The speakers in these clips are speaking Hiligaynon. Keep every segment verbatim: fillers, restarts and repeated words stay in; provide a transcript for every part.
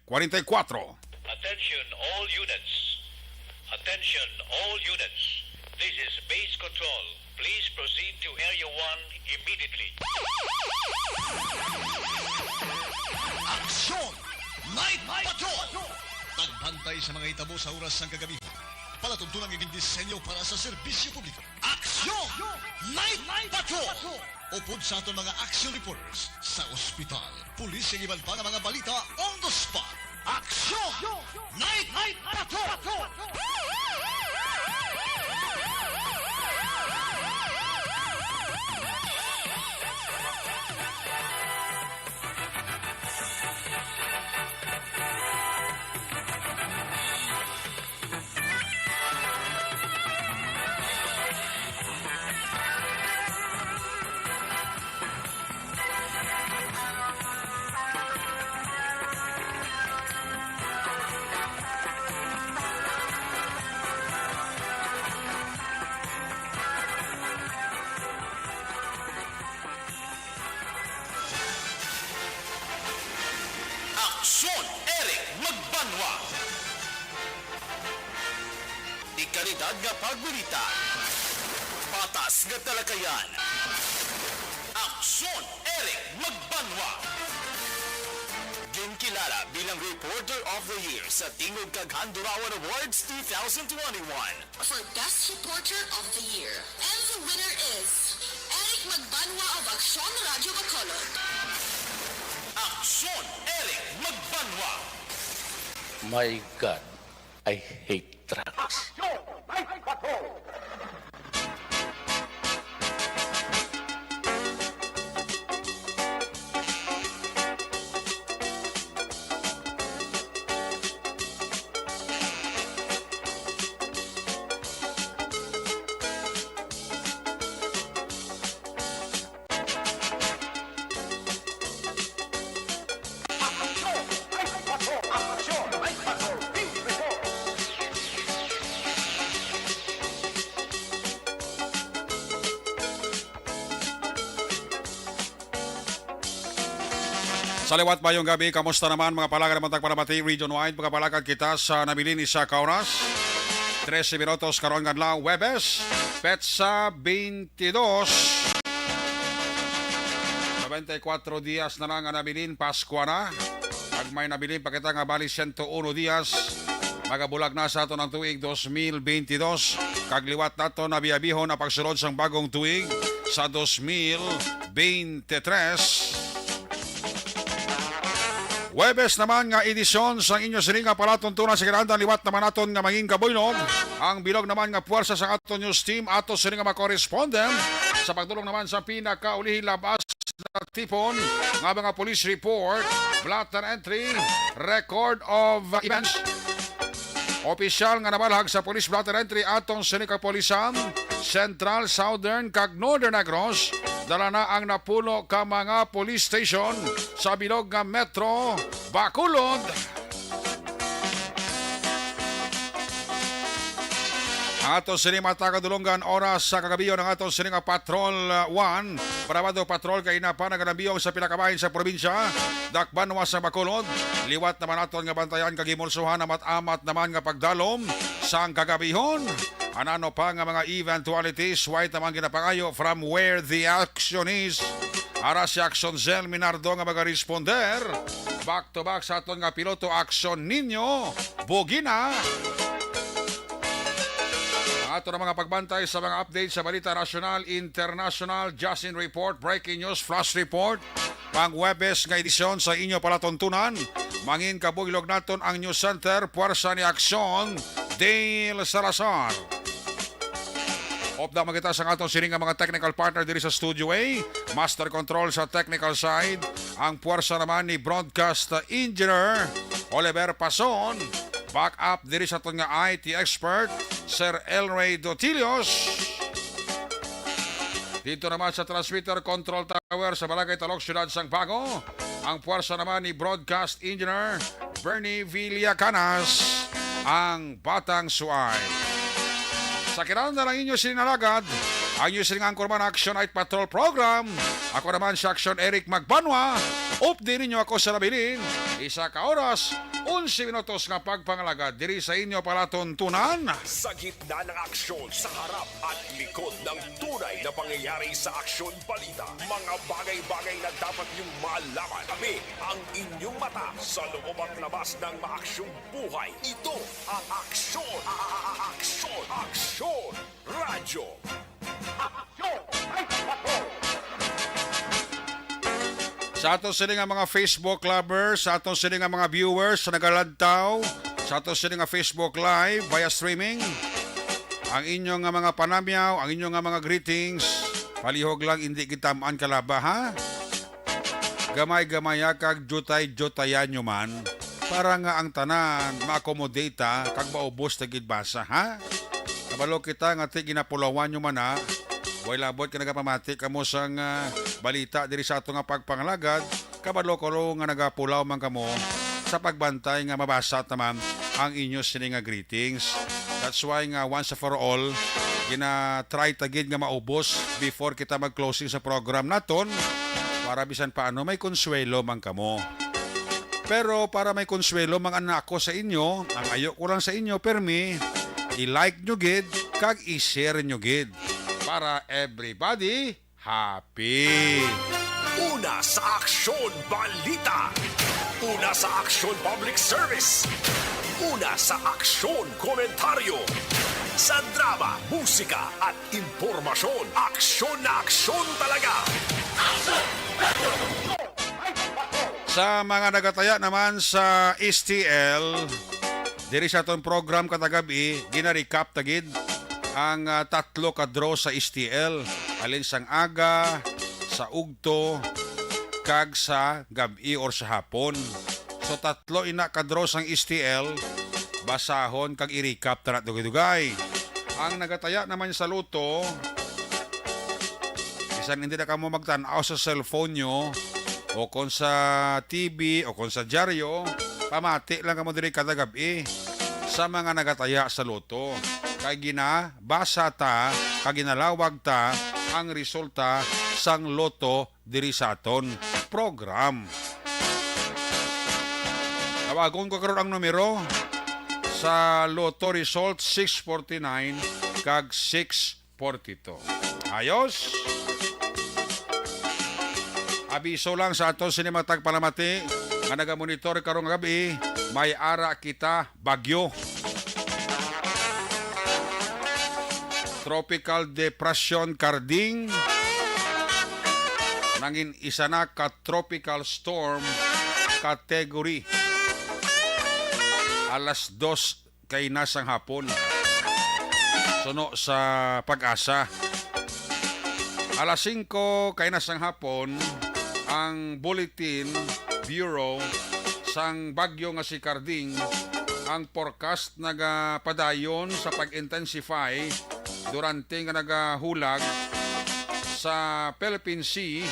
Kwarenta y kuatro. Attention all units. Attention all units. This is base control. Please proceed to Area one immediately. Aksyon! Night Patrol! Pagbantay sa mga hitabo sa oras sang kagabi. Palatuntunan nga gindisenyo para sa serbisyo publiko. Aksyon! Night Patrol! Upod sa aton mga action reporters sa ospital, pulis, kag iban pa nga mga balita on the spot. Aksyon! Night Patrol! Aksyon, Eric Magbanwa. Dekalidad nga pagbalita. Patas nga talakayan. Aksyon, Eric Magbanwa. Ginkilala bilang Reporter of the Year sa Tingog kag Handurawan Awards two thousand twenty-one. For Best Reporter of the Year. And the winner is Eric Magbanwa of Aksyon Radio Bacolod. Aksyon, Eric Magbanwa. My God, I hate drugs. Sa liwat, mayong gabi. Kamusta naman, mga palangga naman tagpalamati region-wide? Mga palangga, kita sa nabilin isa ka oras, trese minutos karon nga adlaw, Huwebes, petsa twenty-dos. Noventa y cuatro dias na lang ang nabilin, Paskwa na. Kag may nabilin pa kita nga bali sento uno dias, magabulag na sa aton ang tuig dos mil benti dos. Kag liwat nato na biabihon ang pagsulod sang bagong tuig sa dos mil benti tres. Huwebes naman nga edisyon sang inyo sini nga palatuntunan sa kinahanglan. Liwat naman naton nga mangin kabuylog ang bilog naman nga puwersa sa aton news team, ato sini nga mga correspondent sa pagdulong naman sa pinakaulihi labas natipon nga mga police report, blotter entry, record of events. Opisyal nga nabalhag sa police blotter entry atong sini kapulisan, Central, Southern, kag Northern Negros, dala na ang napulo ka mga police station sa bilog nga Metro Bacolod. Ato sini, mga taga-Dulongan, oras sa kagabion ang ato sini nga Patrol, uh, one, Parabado Patrol, kay na pa nagalambiyong sa pila ka bahin sa probinsya, dakbanwa sa Bacolod. Liwat naman aton nga bantayan kag himulsuhan, amat-amat naman nga pagdalom sang kagabihon. Anano pa nga mga eventualities, wait naman ginapangayo from where the action is. Ara si Action Zel Minardo nga magaresponder back to back sa aton nga piloto, Action Nino Bugina. Ang ato na mga pagbantay sa mga update sa balita nasyonal, international, just in report, breaking news, flash report, pang Huwebes nga edisyon sa inyo palatuntunan. Mangin kabuylog naton ang News Center, puwersa ni Aksyon Dale Salazar. Update man kita sa aton sini nga mga technical partner diri sa Studio A. Master control sa technical side, ang puwersa naman ni Broadcast Engineer Oliver Pason. Back up diri sa aton nga I T expert, Sir Elray Dotilios. Dito naman sa transmitter control tower sa Barangay Talok, Siyudad sang Bago, ang puwersa naman ni Broadcast Engineer Bernie Villacanas, ang Batang Suay. Sa kinahanglan ang inyo sinalagad, Ang inyo sining anchorman, Action Night Patrol Program. Ako naman si Action Eric Magbanwa. Updi ninyo ako sa nabilin. Isa ka oras, onse minutos nga pagpangalagad diri sa inyo palatuntunan. Sa gitna ng aksyon, sa harap at likod ng tunay na pangyayari sa Aksyon Balita, mga bagay-bagay na dapat niyong malaman. Kami ang inyong mata sa loob at labas ng maaksyong buhay. Ito ang Aksyon, a-, a-, a-, Aksyon, Aksyon Radyo. Sa ato sini nga mga Facebook lovers, sa ato sini nga mga viewers sa nagalantaw, sa ato sini nga Facebook Live via streaming, ang inyo nga mga panamyaw, ang inyo nga mga greetings, palihog lang, hindi gitamaan kalaba, ha? Gamay-gamaya kag jutay-jutayan nyo man, para nga ang tanan ma-accommodate ta kag maubos ta gid basa, ha? Kabalo kita nga ti ginapulawan nyo man na, way labot ka nagapamati kamo sang, ah, balita diri sa ato nga pagpangalagad, kabalo ko nga nagapulaw man kamo sa pagbantay nga mabasa ta man ang inyo sini nga greetings. That's why nga once and for all, gina-try ta gid nga maubos before kita mag-closing sa program naton, para bisan paano may konsuwelo man kamo. Pero para may konsuwelo man ako sa inyo, ang ayo ko lang sa inyo, permi, i-like nyo gid, kag i-share nyo gid. Para everybody happy. Una sa Aksyon Balita. Una sa Aksyon Public Service. Una sa Aksyon Komentaryo. Sa drama, musika, at impormasyon, aksyon na aksyon talaga. Sa mga nagataya naman sa S T L, diri sa aton program kada gab-i, gina-recap ta gid ang, ah, tatlo ka draw sa S T L, halin sang aga, sa ugto, kag sa gab-i or sa hapon. So, tatlo ina ka draw sang S T L, basahon kag i-recap ta na dugay-dugay. Ang nagataya naman sa Lotto, bisan hindi na kamo magtan-aw sa cellphone nyo, o kon sa T V, o kon sa dyaryo, pamati lang kamo diri kada gab-i sa mga nagataya sa Lotto. Kay ginabasa ta, kag ginalawag ta ang resulta sang Lotto diri sa aton program. Tawagon ko karon ang numero sa Lotto Result six forty-nine kag six forty-two. Ayos. Abiso lang sa aton sini matag palamati nga nagamonitor karong gabi, may ara kita bagyo. Tropical Depression Karding nangin isa na ka Tropical Storm Category alas dos kaina sang hapon. Suno sa PAGASA. Alas singko kaina sang hapon, ang Bulletin Bureau sang bagyo nga si Karding, ang forecast nagapadayon sa pag-intensify durante nga nagahulag sa Philippine Sea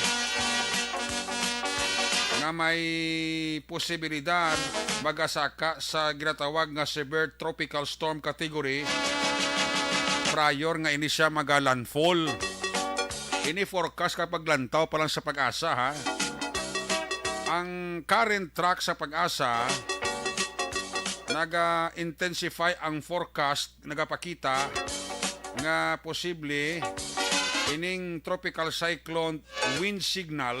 nga may posibilidad magasaka sa ginatawag nga severe tropical storm category prior nga ini siya maga-landfall. Ini forecast kapag lantaw pa lang sa PAGASA, ha. Ang current track sa PAGASA, naga-intensify ang forecast, nagapakita nga posible ining tropical cyclone wind signal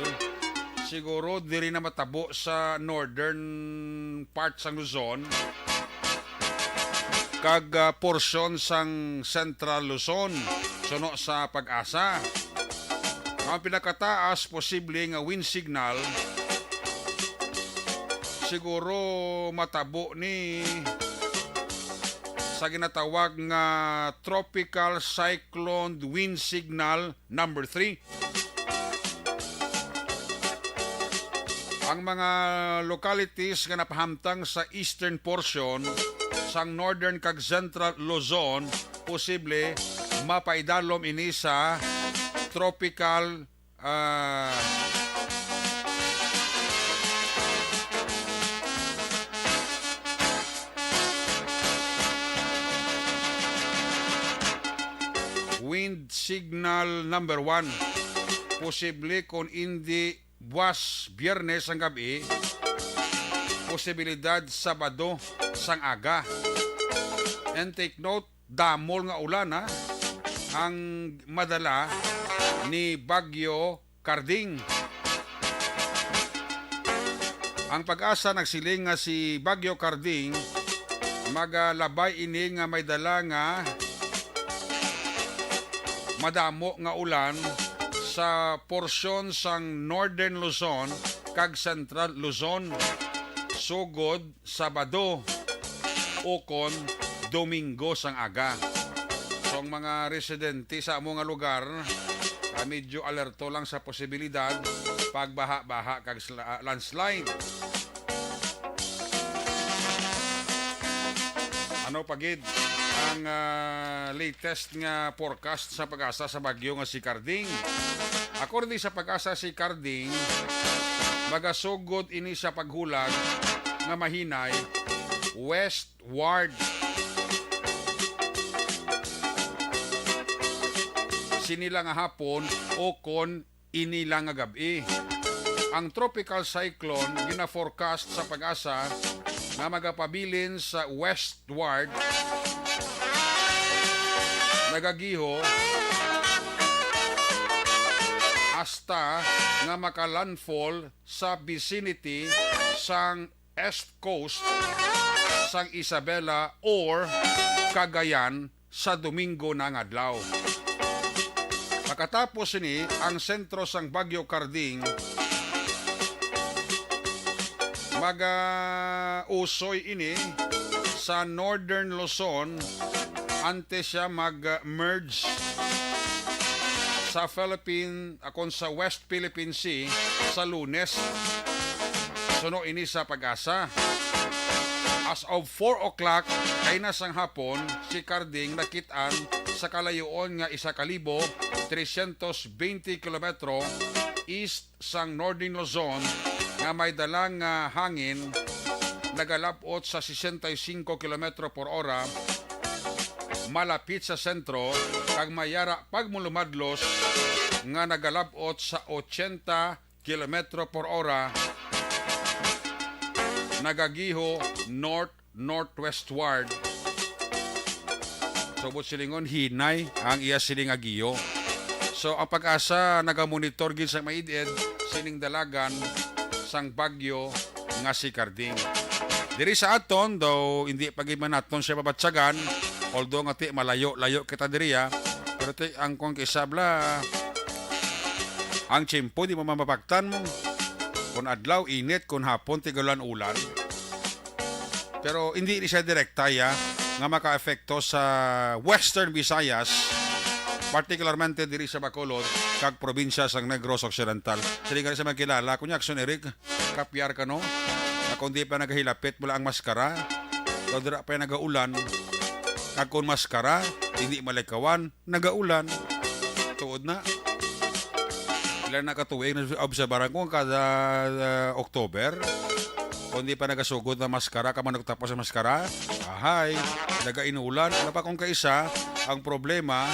siguro diri na matabo sa northern part sang Luzon kag, ah, porsyon sang Central Luzon, suno sa PAGASA. Ang pinakataas posible nga wind signal siguro matabo ni sa ginatawag nga Tropical Cyclone Wind Signal number three. Ang mga localities nga napahamtang sa eastern portion sang northern kag central Luzon, posible mapaidalom ini sa tropical, ah, wind signal number one. Posible kon indi buwas Biyernes sang gab-i, posibilidad Sabado sang aga. And take note, damol nga ulan, ha, ang madala ni Bagyo Carding. Ang PAGASA nagsiling nga si Bagyo Carding magalabay ini nga may dala nga madamo nga ulan sa porsyon sang Northern Luzon kag Central Luzon, sugod Sabado ukon Domingo sang aga. So, ang mga residente sa amo nga lugar, ah, medyo alerto lang sa posibilidad pagbaha-baha kag sla-, ah, landslide. Ano pa gid ang, ah, latest nga forecast sa PAGASA sa bagyo nga si Carding? According sa PAGASA, si Carding magasugod ini sa paghulag nga mahinay westward sini lang nga hapon ukon ini lang nga gab-i. Ang tropical cyclone gina-forecast sa PAGASA nga magapabilin sa westward, nagagiho hasta nga maka-landfall sa vicinity sang east coast sang Isabela or Cagayan sa Domingo na nga adlaw. Pagkatapos sini, ang sentro sang Bagyo Carding mag-usoy ini sa Northern Luzon antes siya mag-merge sa Philippine, akon sa West Philippine Sea sa Lunes. Suno ini sa PAGASA. As of four o'clock kaina sang hapon, si Carding nakit-an sa kalayoon nga isa ka libo tresyentos bente kilometro east sang Northern Luzon nga may dala nga hangin nagalab-ot sa sesenta y cinco kilometro por ora malapit sa sentro, kag may yara pagmulumadlos nga nagalab-ot sa ochenta kilometro por ora, nagagiho north-northwestward. Subot silingon, hinay ang iya sini nga giyo. So, ang PAGASA nagamonitor gid sa maid-id sining dalagan sang bagyo nga si Carding. Diri sa aton, daw hindi pa gid man naton siya mabatyagan, although nga ti malayo-layo kita diri, ah. Pero ti ang kung kisabla, ang tiyempo di mo mamapaktan mo. Kung adlaw, init, kung hapon, tigulan ulan. Pero hindi ni siya direkta, ya, nga makaepekto sa Western Visayas, partikularmente diri sa Bacolod kag probinsya sang Negros Occidental. Sila gani sa magkilala, kunya, Action Eric, kapyar ka, no? Nga kung di pa nagahilapit, wala ang maskara. Daw dira pa nagaulan. Kag kung maskara, hindi malikawan, nagaulan. Tuod na. Ilan na ka tuig na obserbaran ko ang kada, ah, October. Kung di pa nagasugod na maskara, ka man nagtapos sa maskara, ahay, nagainulan. Ano pa kung kaisa, ang problema,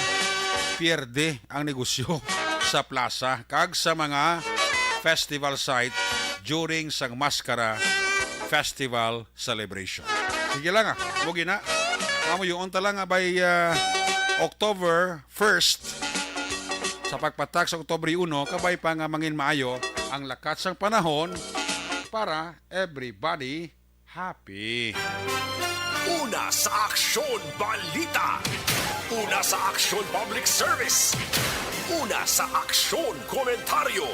pierde ang negosyo sa plaza kag sa mga festival site during sang maskara festival celebration. Sige lang, ah. Mugi na. Amo yun ta lang, ah, by, ah, October first. Sa pagpatak sa Oktubre uno, kabay pa nga mangin maayo ang lakat sang panahon para everybody happy. Una sa aksyon, balita. Una sa aksyon, public service. Una sa aksyon, komentaryo.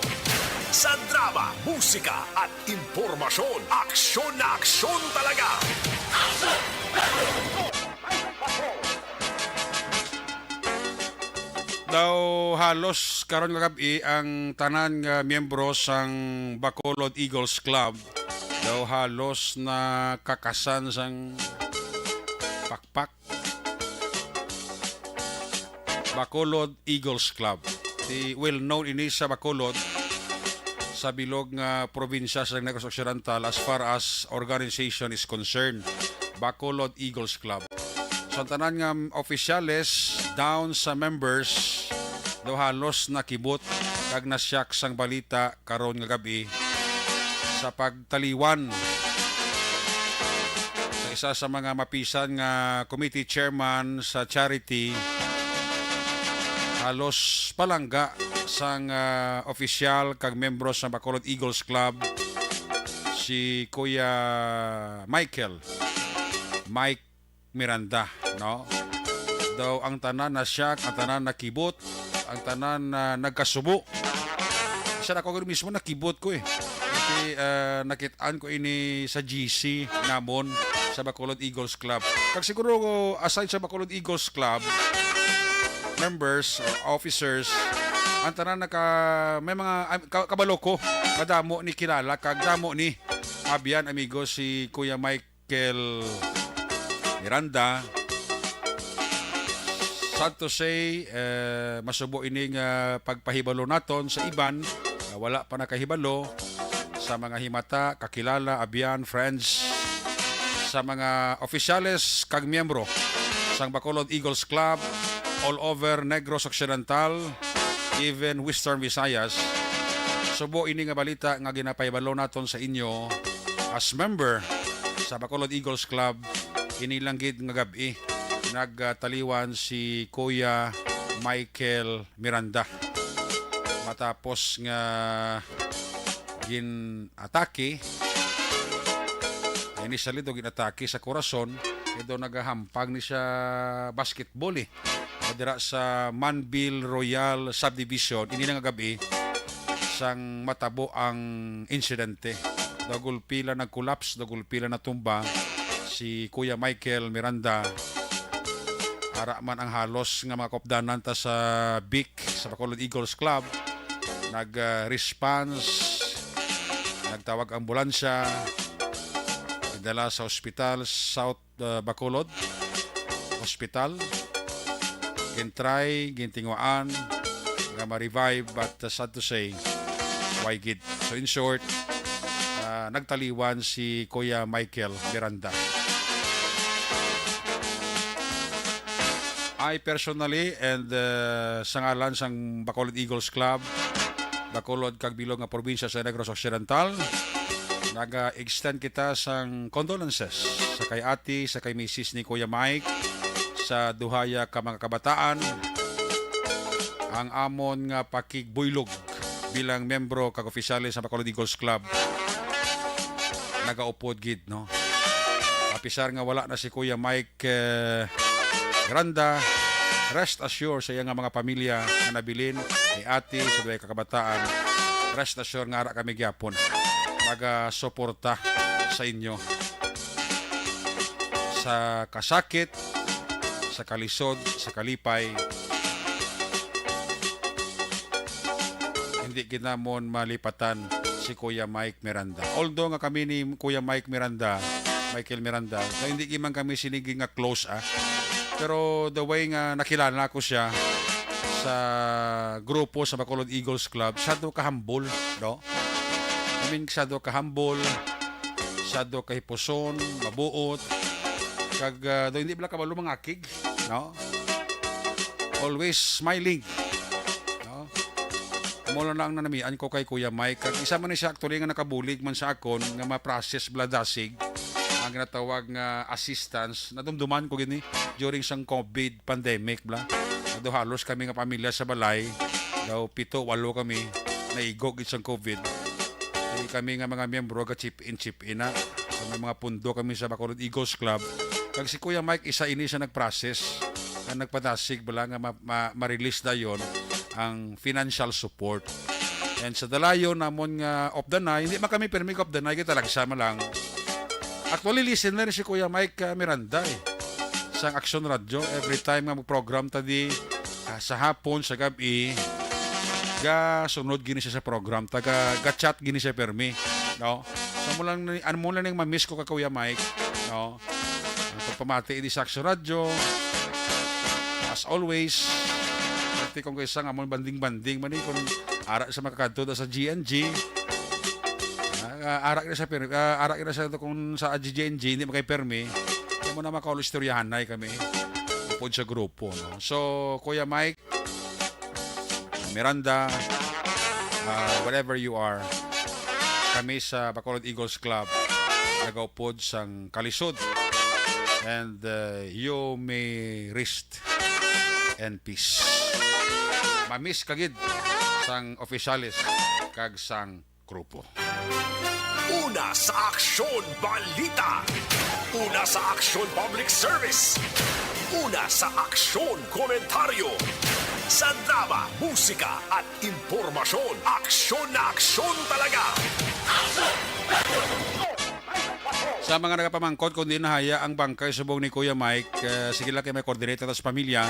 Sa drama, musika, at impormasyon, aksyon na aksyon talaga. Daw halos karon nga gab-i ang tanan nga miyembro sang Bacolod Eagles Club daw halos nakakasan sang pakpak. Bacolod Eagles Club. Di well known ini sa Bacolod, sa bilog nga probinsya sa Negros Occidental as far as organization is concerned. Bacolod Eagles Club. So, ang tanan nga opisyales down sa members, daw halos nakibot kag nasyak sang balita karon nga gab-i sa pagtaliwan sa isa sa mga mapisan nga committee chairman sa charity, halos palangga sang, ah, opisyal kag membro sa Bacolod Eagles Club, si Kuya Michael, Mike Miranda, no? Daw ang tanan nasyak, ang tanan nakibot, ang tanan, ah, nagkasubo. Isa na ako mismo nakibot ko eh. Kasi, ah, nakit-an ko ini sa G C namon sa Bacolod Eagles Club. Kag siguro, aside sa Bacolod Eagles Club members or officers, ang tanan naka, may mga, ah, ka-, kabalo ko, madamo ni kilala, kag damo ni abyan, amigo, si Kuya Michael Miranda. Sad to say, eh, masubo ini nga pagpahibalo naton sa iban nga wala pa nakahibalo, sa mga himata, kakilala, abyan, friends, sa mga opisyales kag miyembro sang Bacolod Eagles Club all over Negros Occidental, even Western Visayas. Subo ini nga balita nga ginapahibalo naton sa inyo as member sa Bacolod Eagles Club, ini lang gid nga gab-i nagtaliwan si Kuya Michael Miranda. Matapos nga gin-atake, initially daw gin-atake sa korason, kay daw nagahampang ni siya basketball eh. Dira sa Manville Royal Subdivision, ini na nga gab-i sang matabo ang insidente. Daw gulpi lang nag-collapse, daw gulpi lang natumba si Kuya Michael Miranda. Ara man ang halos nga mga kaupdanan ta sa BIC, sa Bacolod Eagles Club, nag, ah, response, nagtawag ambulansya, nagdala sa ospital, South, ah, Bacolod Hospital. Gintry, gintinguhaan nga ma-revive, but, uh, sad to say, why gid. So, in short, uh, nagtaliwan si Kuya Michael Miranda. I personally and, uh, sa ngalan sang Bacolod Eagles Club, Bacolod kag bilog nga probinsya sa Negros Occidental, naga-extend kita sang condolences sa kay ate, sa kay misis ni Kuya Mike, sa duhaya ka mga kabataan. Ang amon nga pakigbuylog bilang membro kag opisyales sa Bacolod Eagles Club nagaupod gid, no? Apisar nga wala na si Kuya Mike, eh, Granda, rest assured sa iya nga mga pamilya nga nabilin, ni ate, sa duhay ka kabataan, rest assured nga ara kami gyapon magasuporta sa inyo sa kasakit, sa kalisod, sa kalipay. Hindi gid namon malipatan si Kuya Mike Miranda. Although nga kami ni Kuya Mike Miranda, Michael Miranda, so hindi gid man kami sinigi nga close, ah. Pero the way nga nakilala ko siya sa grupo sa Bacolod Eagles Club, siya daw ka-humble, no? I mean, siya daw ka-humble, siya daw kahipuson, mabuot, kag, ah, daw hindi bala kabalo mangakig, no? Always smiling, no? Mao lang ang nanamian ko kay Kuya Mike. Kag isa man ni siya actually nga nakabulig man sa akon nga ma-process bala dasig ang ginatawag nga assistance. Nadumduman ko gini during sang COVID pandemic bala. Ado halos kami nga pamilya sa balay. Daw pito, walo kami naigo gid sang COVID. Di kami nga mga miyembro ga chip in, chip in na. So, may mga pundo kami sa Bacolod Eagles Club. Kag si Kuya Mike, isa ini siya nag-process, ang nagpadasig bala nga ma-, ma-, ma-release dayon ang financial support. And sa dalayon namon nga updanay, hindi man kami pirmi updanay, kita lang siya man lang. Actually, listener si Kuya Mike, ah, Miranda eh. Sang Action Radio, every time nga mag-program ta di, ah, sa hapon, sa gab-i, ga sunod gini siya sa program, taga ga-chat gini siya pirmi, no? So, mo lang ni, ano mo lang ning ma-miss ko ka Kuya Mike, no? Ang pagpamati di sa Action Radio, as always, pati kung kaysa nga mo banding-banding man eh, kung ara sa makakadto da sa G N G, ah, ara na sa pir-, ah, ara na sa kung sa G N G, hindi magkay permi, hindi mo na makaul istoryahanay kami upod sa grupo, no? So, Kuya Mike, Miranda, ah, wherever you are, kami sa Bacolod Eagles Club nagaupod sang kalisod. And, uh, you may rest in peace. Mamiss ka gid sang opisyales kag sang grupo. Una sa aksyon, balita. Una sa aksyon, public service. Una sa aksyon, komentaryo. Sa drama, musika, at impormasyon, aksyon na aksyon talaga. Sa mga nagapamangkot kung diin nahaya ang bangkay subong ni Kuya Mike, eh, sige lang kay may coordinate ta sa pamilya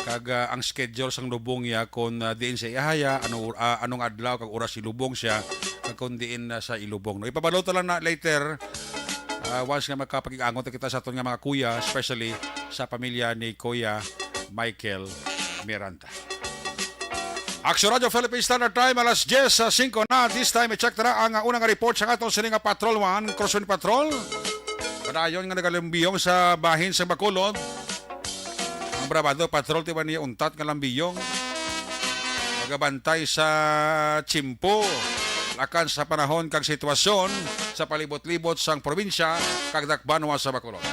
kag, ah, ang schedule sang lubong niya kung, ah, diin siya ihaya, ano or-, ah, anong adlaw kag oras ilubong siya, kag kung diin na sa ilubong. No, ipabalo ta lang na later, ah, once nga makapag-angot na kita sa aton nga mga kuya, especially sa pamilya ni Kuya Michael Miranda. Aksyon Radyo Philippine Standard Time, alas diyes sa singko na. This time, i-check ta na ang, ah, unang report sa aton sini nga Patrol One, Crosswind Patrol. Padayon nga nagalambiyong sa bahin sa Bacolod. Ang Brabado Patrol, tiwan niya untat nga lambiyong. Magabantay sa tiyempo, lakan sa panahon kag sitwasyon sa palibot-libot sang probinsya kag dakbanwa sa Bacolod.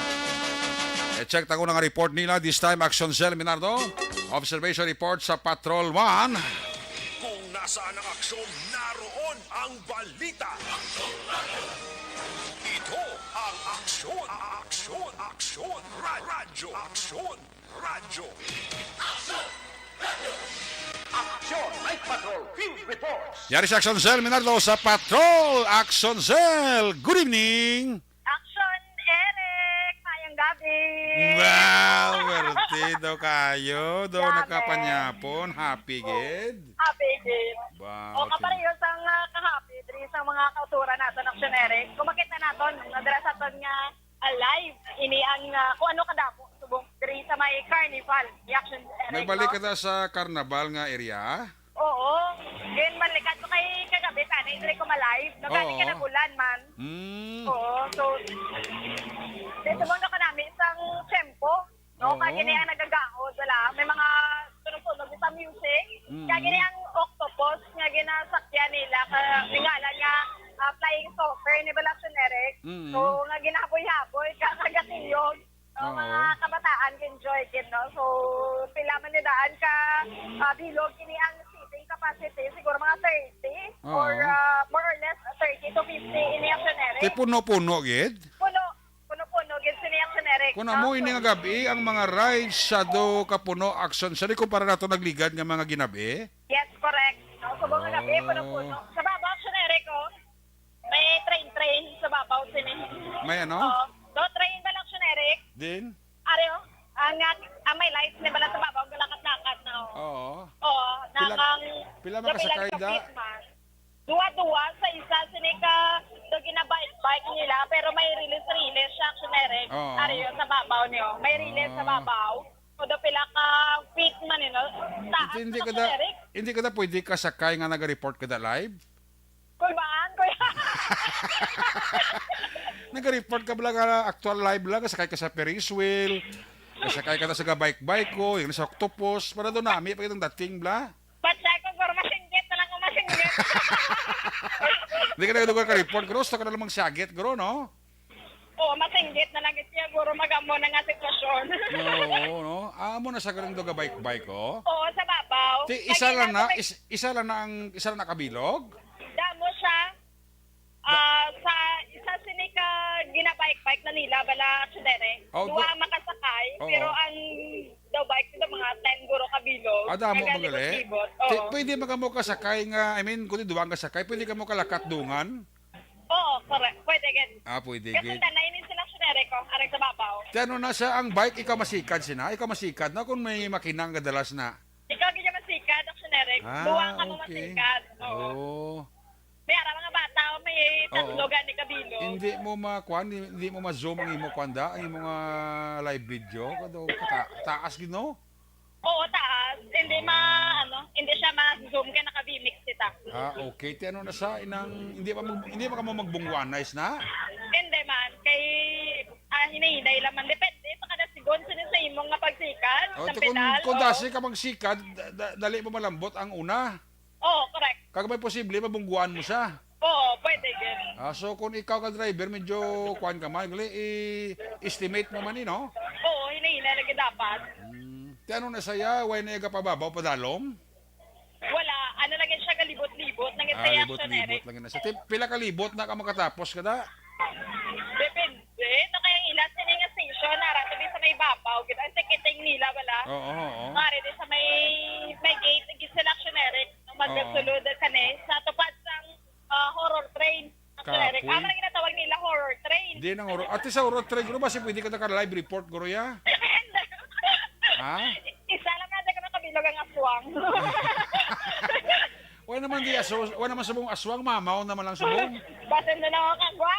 I-check ta una nga report nila, this time Action Cell Minardo. Observation report sa Patrol One. Kung nasaan ang aksyon, naroon ang balita. Ito ang Aksyon, Aksyon, Aksyon, Ra-, Radyo, Aksyon, Radyo. Aksyon, Night Patrol, Field Reports. Yari sa Action Cell Minardo sa Patrol Action Cell. Good evening. Action, Eric. Mayang gabi. Wow, werte daw kayo. Daw Gabi. Nakapanyapon. Happy Oh, gid. Happy gid. Wow, O, kapareho sang, ah, kahappy diri sa mga kauturan naton, Action Eric. Kung makita naton, nadala sa aton nga, ah, live, ini ang, ah, kung ano kadamo, subong diri sa may carnival, ni Action Eric, Nagbalik no? Ka ta sa carnival nga area? Oo. Yun, balikan ko kay kagabi, sana, diri ko ma-live. Nagani Oo. Ka nag-ulan man. Mm. Oo, so, dito mo na kanami isang tempo. No, Oo. Kaya gini ang nagagaod, wala. May mga tunog-tunog sa music. Mm. Kaya gini ang octopus nga ginasakyan nila, ka, tingalan nga, ah, flying saucer ni Balason Eric. Mm. So, nga ginahaboy-haboy, ka, kagatiyog. So, Oo. Mga kabataan, enjoy gid, no? So, pila man ni daan ka, ah, bilog, kini ang seating capacity, siguro mga thirty Oo. Or, ah, more or less thirty to fifty ini, Action Eric. Ti puno-puno gid? Puno. Puno-puno gid sini, Action Eric, Kung no? Amo ini nga gabi, ang mga rides sa do kapuno, Action Cell, kumpara nato nagligad nga mga ginabi. Yes, correct. No, subong nga gabi, Oh. Puno-puno. Sa babaw, Action Eric, oh. May train-train sa babaw sini. May ano? Oo. Do train ba lang, Action Eric? Din? Ari, oh. Ang, ah, ang may lights ni bala sa babaw, galakat-lakat na, oh. Oo. Oo, Pila, nakang pila man kasakay da? Duwa-duwa sa isa, sini ka, do ginabike-bike nila, pero may rilis-rilis siya, Action Eric. Oo. Ari yun, sa babaw niyo. May rilis sa Ah. babaw. O do pila ka feet man, you know? Taas Hindi, hindi na, ka da, Action Eric. Hindi ka da pwede ka sakay nga naga-report ka da live? Kulbaan, kuya. Naga-report ka bala nga actual live lang, sakay ka sa Ferris wheel, sakay ka na sa bike-bike ko, yung sa octopus, para do nami pa kitang dating, bla. Ba't siya ko, guro, masinggit na lang kung masinggit. Hindi ka na dugang ka-report, guro. Gusto ka na lang magsiyagit, guro, no? Oo, masinggit na lang siya, guro, magamo na nga sitwasyon. Oo, no? Ah, amo na sa galing duga bike-bike, oh. Oo, sa babaw. Ti, isa Lagi lang na na, may is-, isa lang na ang, isa lang na kabilog? Damo siya. Da- Ah, sa isa sini ka ginabike-bike na nila, bala, aksidente. Oh, Duha ga- ang makasakay, Oh. Pero ang daw bike nila, mga ten guro ka bilog. Ah, damo Nga ba gali? Galibot-libot. Ti-, Oo. Pwede ba kamo kasakay nga, I mean, kung duwa ang kasakay, pwede kamo kalakat dungan? Oo, correct. Pwede gid. Ah, pwede Kasi gid. Tanay ni sila, aksidente ko, aring sa babaw. Ti ano na sa ang bike, ikaw masikad sina? Ikaw masikad na kung may makinang gadalas na? Ikaw gid ang masikad, aksidente. Ah, Duha ka mo okay. Masikad. Oo. Oo. May ara mga bata, o may Oo. Tatlo gani ka bilog. Hindi mo ma-, kuan, hindi, hindi mo ma-zoom ang imo kuan da, ang imo nga live video. Kado, ta-, taas gid, no? Oo, taas. Hindi ma-, ano, hindi siya ma-zoom kay naka-V-Mix kita. Ah, okay. Ti ano na sa inang, hindi pa mag-, hindi pa ka mo magbungwanay na? Hindi man. Kay, ah, hinay-hinay lang man. Depende pa kada si Kung sino sa imo nga pagsikad, Oh, sa ti kung, pedal, kung oh. Dasi ka magsikad, da- da- dali mo malambot ang una. Oo, correct. Kag may posible, mabungguan mo siya. Oo, pwede din. Ah, so kung ikaw ka driver, medyo kuan ka man, gali, i-estimate mo man, eh, no? Oo, hinay-hinay lagi dapat. Hmm. Ti ano na saya, way na iga pababaw, padalom? Wala, ano lagi siya, kalibot-libot, nang Ah, ito yung libot-libot action, lang na siya. Ti, pila ka libot na ka makatapos ka da? Depende. No, kaya ang ilas sini nga station, nara to di sa may babaw, gid ang ticketing nila, wala. Oo, oo. Mari di sa may, may gate, gid sila action, Eric. Oo. Magkasulod kani sa tupad sang, ah, horror train. Action, Eric. Kapoy. Amo lang ginatawag nila horror train. Di nang horror. Ate, sa horror train, guro, basi pwede ka naka-live report, guro, ya? Ha? Isa lang na, di ka nakabilog ang aswang. Wala naman di aso, wala naman subong aswang, mamaw naman lang subong. Basin na lang ako kagwa.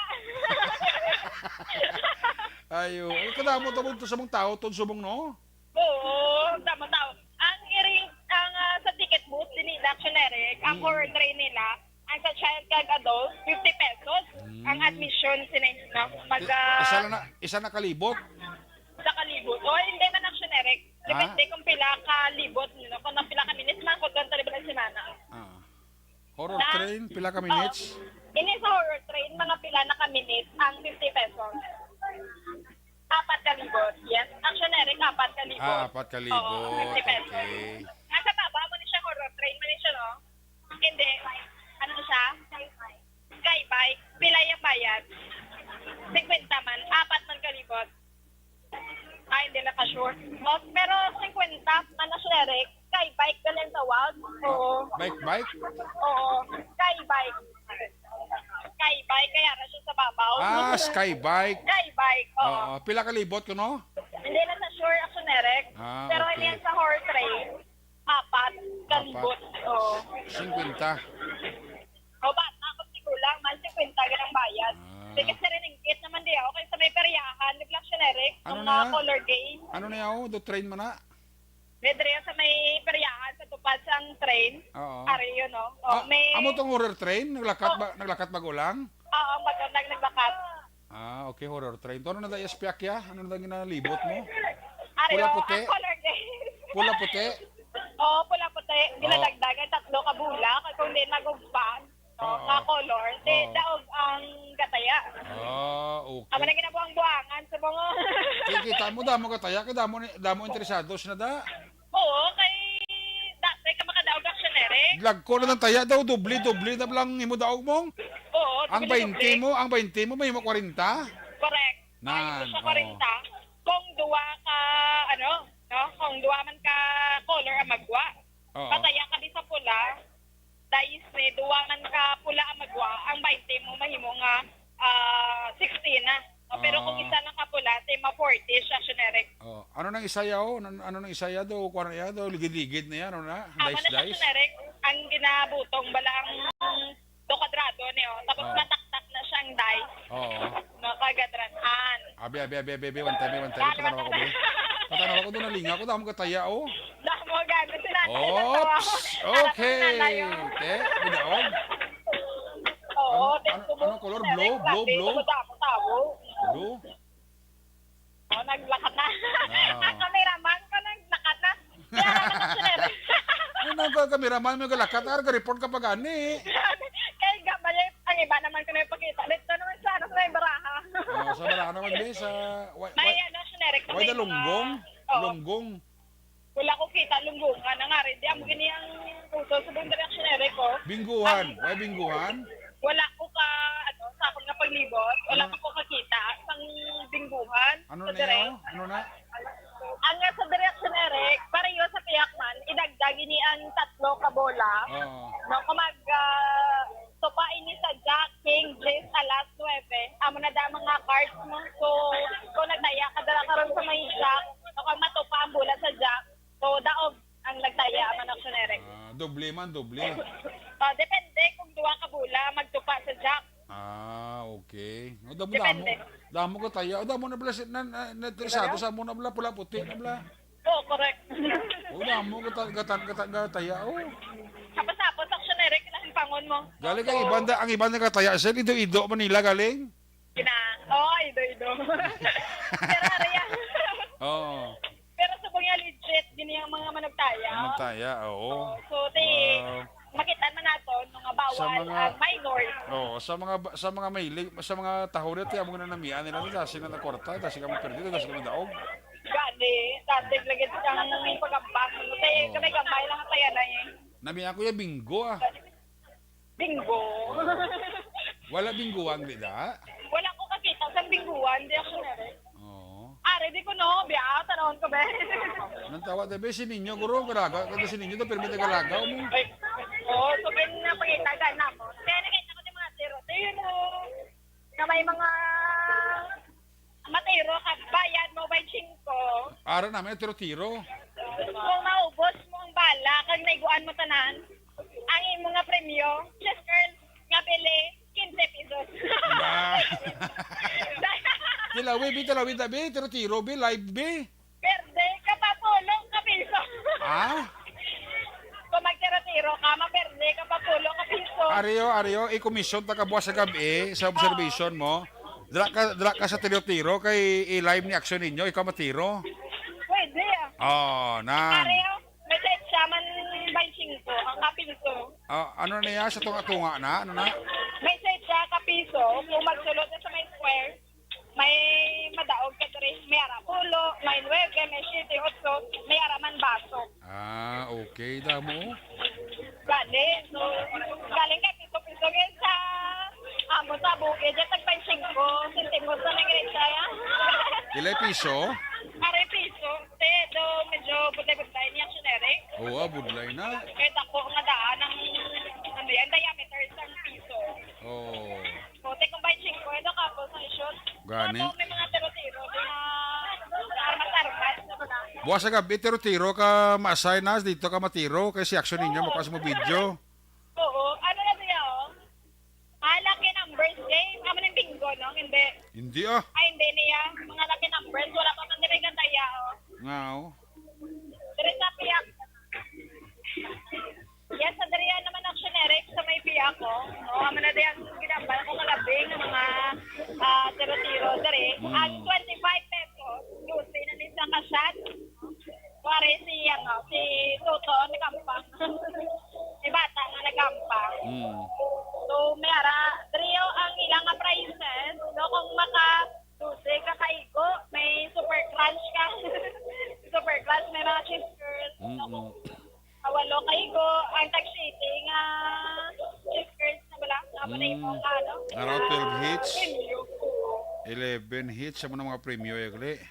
Ayo, eh, kadamo to, to subong tao, to subong, no? Oo, tama tao. Ang iring, ang, ah, sa ticket booth, dili na generic, ang Mm. horror train nila, ang sa child kag adult, fifty pesos. Ang Mm. admission, sila, no? Mag, I- ah, isa lang na, isa na kalibot? Sa kalibot. O, hindi man ang generic. Ha? Depende kung pila ka libot, no? Kung pila ka minutes man, kung doon sa libot ng semana. Ah. Horror Na- train, pila ka minutes? Oo. Ini sa horror train, mga pila na ka minutes ang fifty pesos. Apat ka libot. Yes. Ang generic, apat ka libot. Ah, apat ka libot. Oo, fifty pesos. Okay. Nasa baba mo ni siya, horror train man ni siya, no? Hindi. Ano siya? Skybike. Pila yung bayad? Singkwenta man. Apat man ka libot. Ay, hindi na ka sure. Oh, pero singkwenta man ang generic. Skybike ka lang tawag. Oo. Bike, bike? Oo. Skybike. Skybike, kaya na siya sa babaw. Ah, skybike. Skybike, oo. Oo. Pila ka libot kuno? Hindi na sa sure, action, Eric. Ah, Pero okay. Hindi yan sa horse race. Apat ka Apat. libot. Oo. Singkwenta. O, bata ko, sigulang man, singkwenta ganang bayad. Ah. Di kasi rin ang gate naman di ako. Kaya sa may peryahan, di ba, action, Eric? Ano Ang na? mga color game. Ano na yaw? Do train man na? May dre sa may peryahan, sa tupad sang train. Oo. Ari yun, no? Oh, Ah, may amo tong horror train? Naglakat Oh. ba? Naglakat ba gulang? Oo, ang bato nag naglakat. Ah, okay, horror train. To, ano na da, S P Akia? Ano na da ginalibot mo? Ari, Pula oh, puti? ang color game. Pula puti? Oo, pula puti. Oo. Ginadagdagan tatlo ka bola, kay kung di nagugpan, no, Oo. nga color, di Oo. daog ang gataya. Ah, okay. Amo na ginabuang-buangan sa mga Kikita mo, damo gataya, kay damo ni, damo interesados na da. Oo, kay dati ka makadaog action, Eric. Dagko na lang taya daw, doble-doble na lang imo daog mo. Oo, Ang doble-doble. bainte mo, ang bainte mo, may mo kwarenta? Correct. Nan, Ay, sa oo. kwarenta. Kung duwa ka, ano, no? Kung duwa man ka color ang magwa. Oo. Pataya ka di sa pula. Dais ni duwa man ka pula ang magwa, ang bainte mo mahimo nga, ah, sixty na. No? Pero kung Ah. isa lang ka pula, say ma forty siya, generic. Oh, ano nang isaya, oh? Ano, ano nang isaya do? Kuha na iya do? Ligid-ligid na yan, ano na? Amo na siya, Dice-dice? Generic. Ang ginabutong bala ang do kwadrado ni, oh. Tapos Ah. mataktak na siyang dice. Oo. No, kagadranan. Abi, abi, abi, abi, abi, one time, one time, Ano patanaw ako, ba? Be. Patanaw ako, doon nalinga ako, damo gataya, oh. Damo gani, sila, Oops! Okay. Te, bidaog. Oo, Ano, te, ano, tubo. Anong color? Blue? Blue, Grabe, blue? Tubo, damo, tao. Blue? Oh, naglakat na. Ah. Ang cameraman ko, naglakat na. Kaya, ano, sir? Ano ka, cameraman, may galakat? Ar, ga-report ka pa gani. Kay, gabay, ang iba naman ko na ipakita. Dito naman sa, ano, sa may baraha. Oh, sa baraha naman, be, sa, wa-, May, wa-, ano, generic na why may the mga lunggong? Oo. Lunggong. Wala ko kita, lunggong nga na nga rin. Di, amo gini ang uso sa buong direction, Eric, oh. Bingguhan. Ang Why bingguhan? Wala ko ka, ano, sa akong nga paglibot, wala Ano? ko kakita sang bingguhan Ano sa na direct. yun? Ano na? Ang nga sa direksyon, Eric, pareho sa pihak man, idagdag ini ang tatlo ka bola. Oo. No, kung mag, ah, tupa ini sa jack, king, diyes, alas, nuebe, amo na da mga cards mo. So, kung nagtaya ka dala karon sa may jack, no, kung matupa ang bola sa jack, so, daog ang nagtaya, ang action, Eric. Ah, doble man, doble. Ah, depende kung duha ka bola, magtupa sa jack. Ah, okay. O, damo, damo. Depende. Damo ka taya. O, damo na pala si, na, na, na, interesado sa amo na pala, pula, puti na pala. Oo, correct. O, damo ka ta-, gata-, gata-, gataya, oh. Tapos, tapos, action, Eric, kinahimpangon mo. Galing ang Oo. iban, ang iban nagataya, sir, Ido-Ido, Manila, galing? Gina-, oo, Ido-Ido. Pero, ano yan? Oo. Pero subong niya legit gini ang mga manugtaya. Manugtaya, oo. Oo, so, ti, Wow. makita man nato, no, nga bawal Sa mga ang minors. Oo, sa mga ba-, sa mga mailig, sa mga taho dito, amo nga namian nila, dasi na kwarta, dasi ka maperdi, dasi ka madaog. Gani, dati lagi ang pagambang. Kay Oo. kami gamay lang ang tayanay, eh. Namian ko yung bingo, ah. Bingo. Wala binguan, di da? Wala ko kakita sa binguan, di ako nari. Oo. Ari, di ko, no, biya, tanahon ko, be. Nang tawa, da, be, si Ninyo, guro, ang galaga, kada si Ninyo, da, permi na galaga, mo. Ay, oo, so, ganyan na pangitagan na mo. Kaya nakita ko yung mga tiro-tiro na may mga matiro ka, bayad mo, twenty-five. Ara namin, tiro-tiro. Kung maubos mo ang bala, kag naiguan mo tanan, ang imo nga premyo, just girl, nga bili, quince pesos. Ba? Tilawi, bi, tilawi, da, bi, tiro-tiro, bi, live, bi. Perde ka pa pulo ka piso. Ah? Kung magtiro-tiro ka, maperde ka pa pulo ka piso. Ariyo, ariyo, i-commission ta ka buwas sa gabi sa observation mo. Dra ka, dra ka sa tiro-tiro kay i-live ni action ninyo, ikaw matiro. Pwede, ah. Oh, na. Ariyo, may set siya man twenty-five, ang kapiso. Ah, ano na niya sa tunga-tunga na? Ano na? May set siya kapiso, kung magsulod sa may square, may madaog ka diri, may ara pulo, may nuebe, may siyete, otso, may ara man baso. Ah, okay, damo. Galing, so, galing kay piso-piso gyud sa amo sa bukid, yung tag twenty-five sentimos na nag-retire. Pilay piso? Aray piso, te, do medyo budlay-budlay niya, generic. Oo, ah, budlay na. Kaya dako nga daan ang, ano yan, diameter sa piso. Oo. Bote kung twenty-five, ano ka po sa isyon? Gani. Ano, may mga tiro-tiro, di na armas-armas, ano na. Buwas sa gabi, tiro-tiro ka ma-assign na, dito ka matiro, kay si action ninyo, Oo. Makuha sa mo video. Oo, ano na siya, oh? Ah, lucky numbers game. Amo ning bingo, no? Hindi. Hindi, ah. Ay, hindi niya. Mga lucky numbers, wala pa man diri ganda iya, oh. Nga, oh. Diri sa piyak. Yes, sa diri naman action, Eric, sa may piyak, oh. Oh, amo na di ang ginambal ko kagabi ng mga, ah, tiro-tiro diri. Mm. Ang twenty-five pesos, lusi na ni sa kasat. Kuwari si, ano, si Toto ang nagampang. Si bata nga nagampang. Mm. So, may ara, diri ang ilang nga prices, no, kung maka dose ka kaigo, may super crunch ka. Super crunch, may mga cheese curls, no, Mm-mm. kung walo kaigo, ang tag siyete nga cheese curls na bala, nga Mm. ano, Araw, twelve hits. Premyo. Eleven hits, sa mga premyo, ya, gali.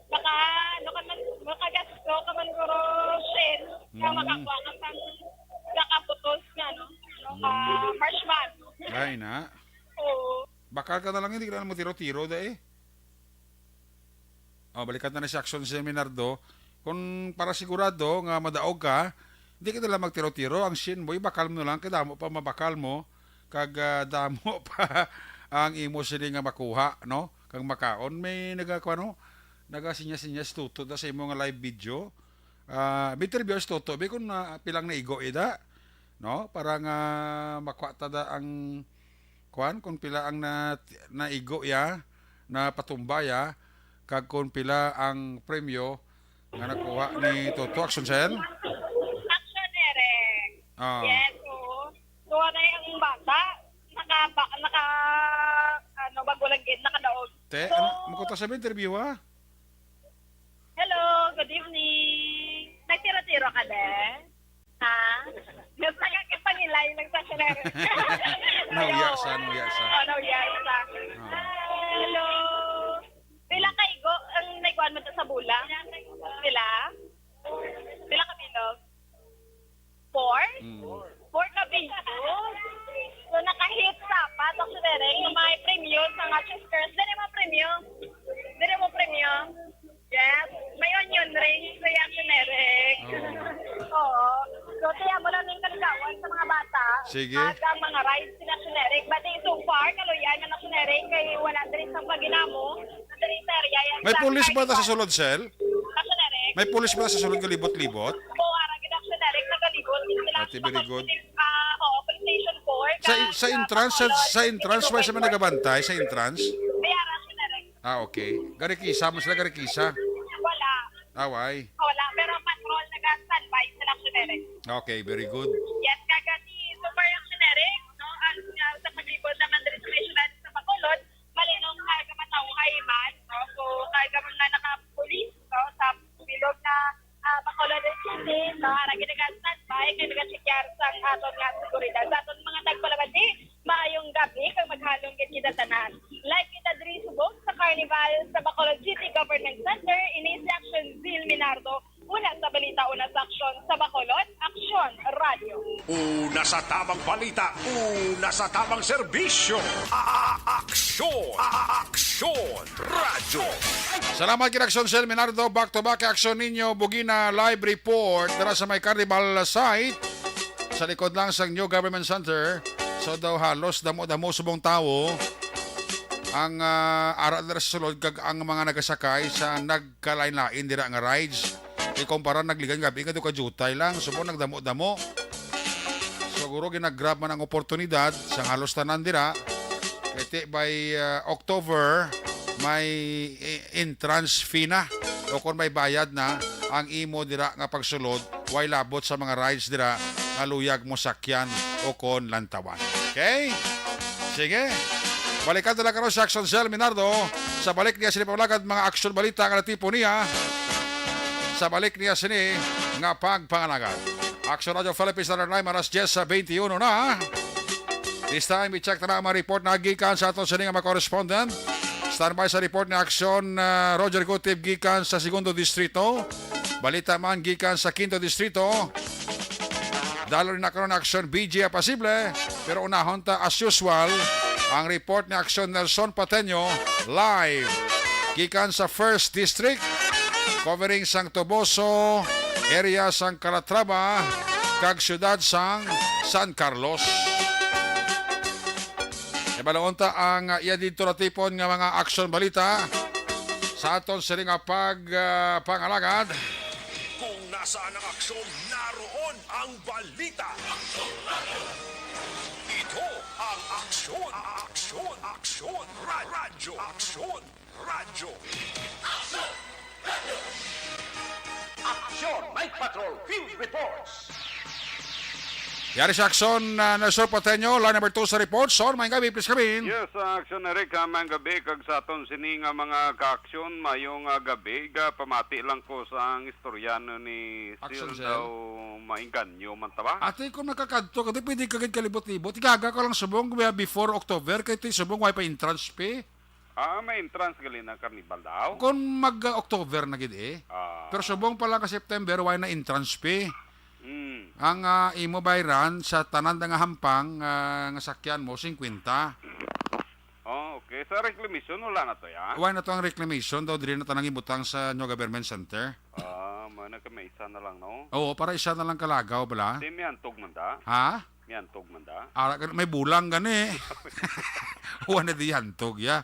Maka, ano ka man, makagasto ka man, guro, Shen. Ka Mm. makakuha ka sang, sa kaputos nga, no? Ano, ka Mm. marshmallow. Ay, na. Oo. Bakal ka na lang, hindi ka na lang magtiro-tiro, da, eh. Oh, balikan na ni si Action si Minardo. Kung para sigurado nga madaog ka, hindi ka na lang magtiro-tiro. Ang Shin mo, ibakal mo na lang, kay damo pa mabakal mo, kag, ah, damo pa ang imo sini nga makuha, no? Kag makaon, may nagakuha, no? Nagasinya-sinya si Toto da sa imo nga live video. Ah, interview si Toto, bi, kung, ah, pilang naigo, ida, no? Para nga makuha ta da ang, kuan, kung pila ang na, naigo ya, napatumba ya, kag kung pila ang premyo nga nakuha ni Toto. Action, Sen? Action, Eric. Ah. Yes, oo. So, ano yung bata? Naka, ba-, naka, ano, bago lang gid, nakadaog. Te, So, ano, makuha ta sa interview, ha? Hello, good evening. Nagtiro-tiro ka din? Ha? Gusto ka kapangilay ng sa Shalere? Nauya sa, nauya sa. Oh, nauya sa. Ah. Hello. Pila ka igo ang naikuan mo sa bula? Pila? Pila ka bilog? Four? Mm. Four ka bilog? So, nakahit sa apat ang Shalere. Yung mga premyo sa mga sisters. Dali mo premyo. Dali mo premyo. Yes, may onion rings, Kuya Eric. Oo. Oo. So, tiyan mo lang yung kaligawan sa mga bata. Sige. At ang mga rides sila generic. But so far, kaluyan na generic kay wala diri sa paginamo. Diri sa area yan. May sa pulis ba ta sa Carnival. Sulod, Sel? Sa generic. May pulis ba ta sa sulod kalibot-libot? Oo, ara gid ang generic, nagalibot. Sila Ate, very good. Ah, oo, police station four. Sa, ka-, sa entrance, sa, sa entrance, may sa mga nagabantay sa entrance? May ara generic. Ah, okay. Garikisa, mas na garikisa. Away. Wala, pero patrol nag-standby sila, Action Eric. Okay, very good. Yes, kag si Super Action Eric, no, ang, ah, sa paglibot naman diri sa may syudad sa Bacolod, malinong kag matawhay man, no? So, kag mga nakapulis, no, sa bilog na, ah, Bacolod City, no, ara gid nag-standby kay nagachekear sang aton nga seguridad. Sa aton mga tagpalabati, maayong gabi kag maghalong gid kita tanan. Live kita diri subong sa Carnival sa Bacolod City Government Center, ini si Action Zil Minardo. Una sa balita, una sa aksyon sa Bacolod, Aksyon Radyo. Una sa tamang balita, una sa tamang serbisyo. A-, a-, Aksyon, a-, a-, Aksyon Radyo. Salamat kay Aksyon Zil Minardo. Back to back aksyon ninyo. Bugina live report dira sa may Carnival site. Sa likod lang sa New Government Center. So daw halos damo-damo subong tawo ang, ah, ara dira sa sulod kag ang mga nagasakay sa nagkalain-lain dira nga rides. Ikumpara nagligan gabi nga daw kajutay lang, subong nagdamo-damo. Siguro ginagrab man ang oportunidad sa halos tanan dira. Kay ti by, ah, October, may e-, entrance fee na o kon may bayad na ang imo dira nga pagsulod, way labot sa mga rides dira nga luyag mo sakyan o kon lantawan. Okay? Sige. Balikan ta na karon si Action Zil Minardo sa balik niya sini pamlagad mga aksyon balita nga natipon niya sa balik niya sini nga pagpangalagad. Action Radio Philippines, Standard Time, alas diyes sa twenty-one na. This time, i-check na ang mga report na gikan sa aton sini nga mga correspondent. Standby sa report ni Action, ah, Roger Gutib gikan sa Segundo Distrito. Balita man gikan sa Quinto Distrito. Dalo na karon Action B G Apasible, pero unahon ta as usual ang report ni Action Nelson Pateño live gikan sa First District, covering sang Toboso, area sang Calatrava, kag siyudad sang San Carlos. Ibaluon ta ang, ah, iya didto natipon nga mga aksyon balita sa aton sini nga pag, ah, pangalagad. Kung nasaan ang aksyon, naroon ang balita. Ito ang aksyon, aksyon, aksyon, ra-, radyo, aksyon, radyo. Aksyon, Night Patrol Field Reports. Yari sa aksyon, ah, Nelson Pateño, line number two sa report. Son, may gabi, please come in. Yes, ah, aksyon, Eric, ah, may gabi, kag sa aton sini nga mga kaaksyon, mayong, ah, gabi, ga pamati lang ko sa ang istorya no ni Aksyon Sil Cell. Daw maingganyo man ta ba? Ati, kung nakakadto ka, di pwede ka gid kalibot-libot. Igaga ka lang subong, before October, kay ti subong, way pa entrance fee. Ah, may entrance gali na carnival daw? Kung mag-October na gid eh. Ah. Pero subong pa lang ka September, way na entrance fee. Mm. Ang, ah, imo bayran sa tanan nga hampang, ah, nga sakyan mo, singkwenta. Oh, okay. Sa reclamation, wala na to, ya? Way na to ang reclamation, daw diri na tanang ibutang sa New Government Center. Ah, may na kami isa na lang, no? Oo, para isa na lang kalagaw, bala. Di may hantog man da? Ha? May hantog man da? Ara, may bulang gani. Wala na di hantog, ya.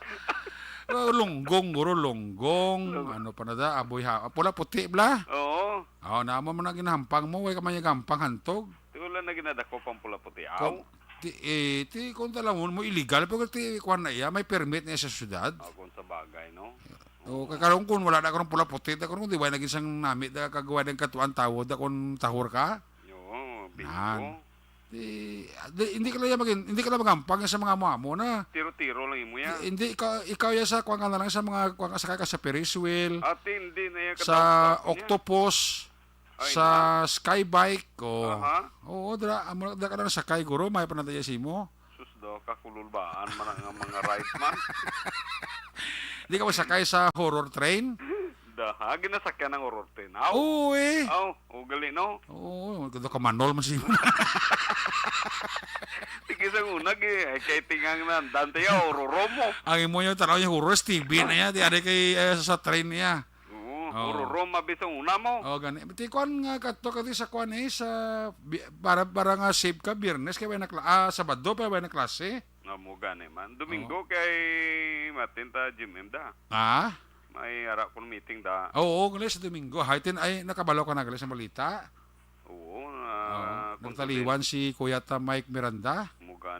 Oh, lunggong, guro, lunggong. Lunggong. Ano pa na da? Aboy ha. Pula puti, bla? Oo. Oh, namo man ang ginahampang mo. Way ka man yung gampang hantog. Ti wala na ginadako pang pula puti, aw? Kung, ti, eh, ti, kung talamun mo, illegal, pero ti, kuwan na iya, may permit na iya sa syudad. Ah, kung sa bagay, no? O, kay karon kun wala na karon pula puti, da karon di ba naging sang nami da kag wa nang katuan tawo da kun tahor ka? Oo, bingo. Nan. Di, di, hindi ka lang magin-, hindi ka lang magampang sa mga amo-amo na. Tiro-tiro lang imo yan. Di, hindi ka, ikaw ya sa kuwan ka na lang sa mga kuwan ka sa, ka sa Ferris wheel, Ate, hindi na yan sa katawa niya. Octopus, Ay, sa na. Skybike, o. Aha. Oo, dira, amo na, dira ka na sakay, guro, may panataya simo. Sus, daw, kakululbaan man ang mga ride man. Di ka masakay sa horror train? Da, ha? Ginasakyan ang horror train. Aw. Oo, eh. Aw, ugali, no? Oo, kada ka manol man si Sige, sa una, gi-, ay, kay tingang na, Dante, ya, horror mo. Ang imo yung tanaw yung horror, T V na yan. Di, ari kay, eh, sa train niya. Oo, Oo. Ururong mabisong una mo. Oh, gani. Ti kuan nga kadto ka di sa kuan eh, sa bi-, para, para nga safe ka, Biyernes kay way na kla-, ah, Sabado pa way na klase. Nga mo gani man. Domingo Oo. kay matin ta G M M da. Ah? May ara kon meeting da. Oo, gali sa Domingo. Hay, tin-, ay, nakabalo ka na gali sa balita? Oo, na Oo. kon Nagtaliwan si Kuya ta Mike Miranda. Mo gani.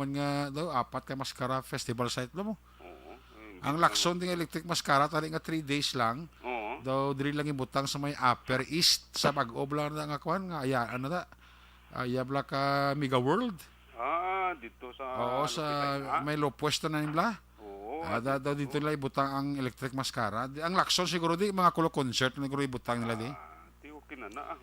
man nga daw apat ka mascara festival site, alam mo. Oo. Eh, hindi Ang ko Lacson ding electric mascara tani nga three days lang. Oo. Daw diri lang ibutang sa may Upper East sa bag-o bala na nga kwan nga aya ano na. Aya bala ka Mega World. Ah, dito sa Oo, ano sa kita, ha? May lo pwesto na nila. Oo, Ah, ah, da, daw dito. dito nila ibutang ang electric mascara. Di, ang Lacson siguro di mga kulo concert na siguro ibutang nila di. Ah, di okay na na, ah,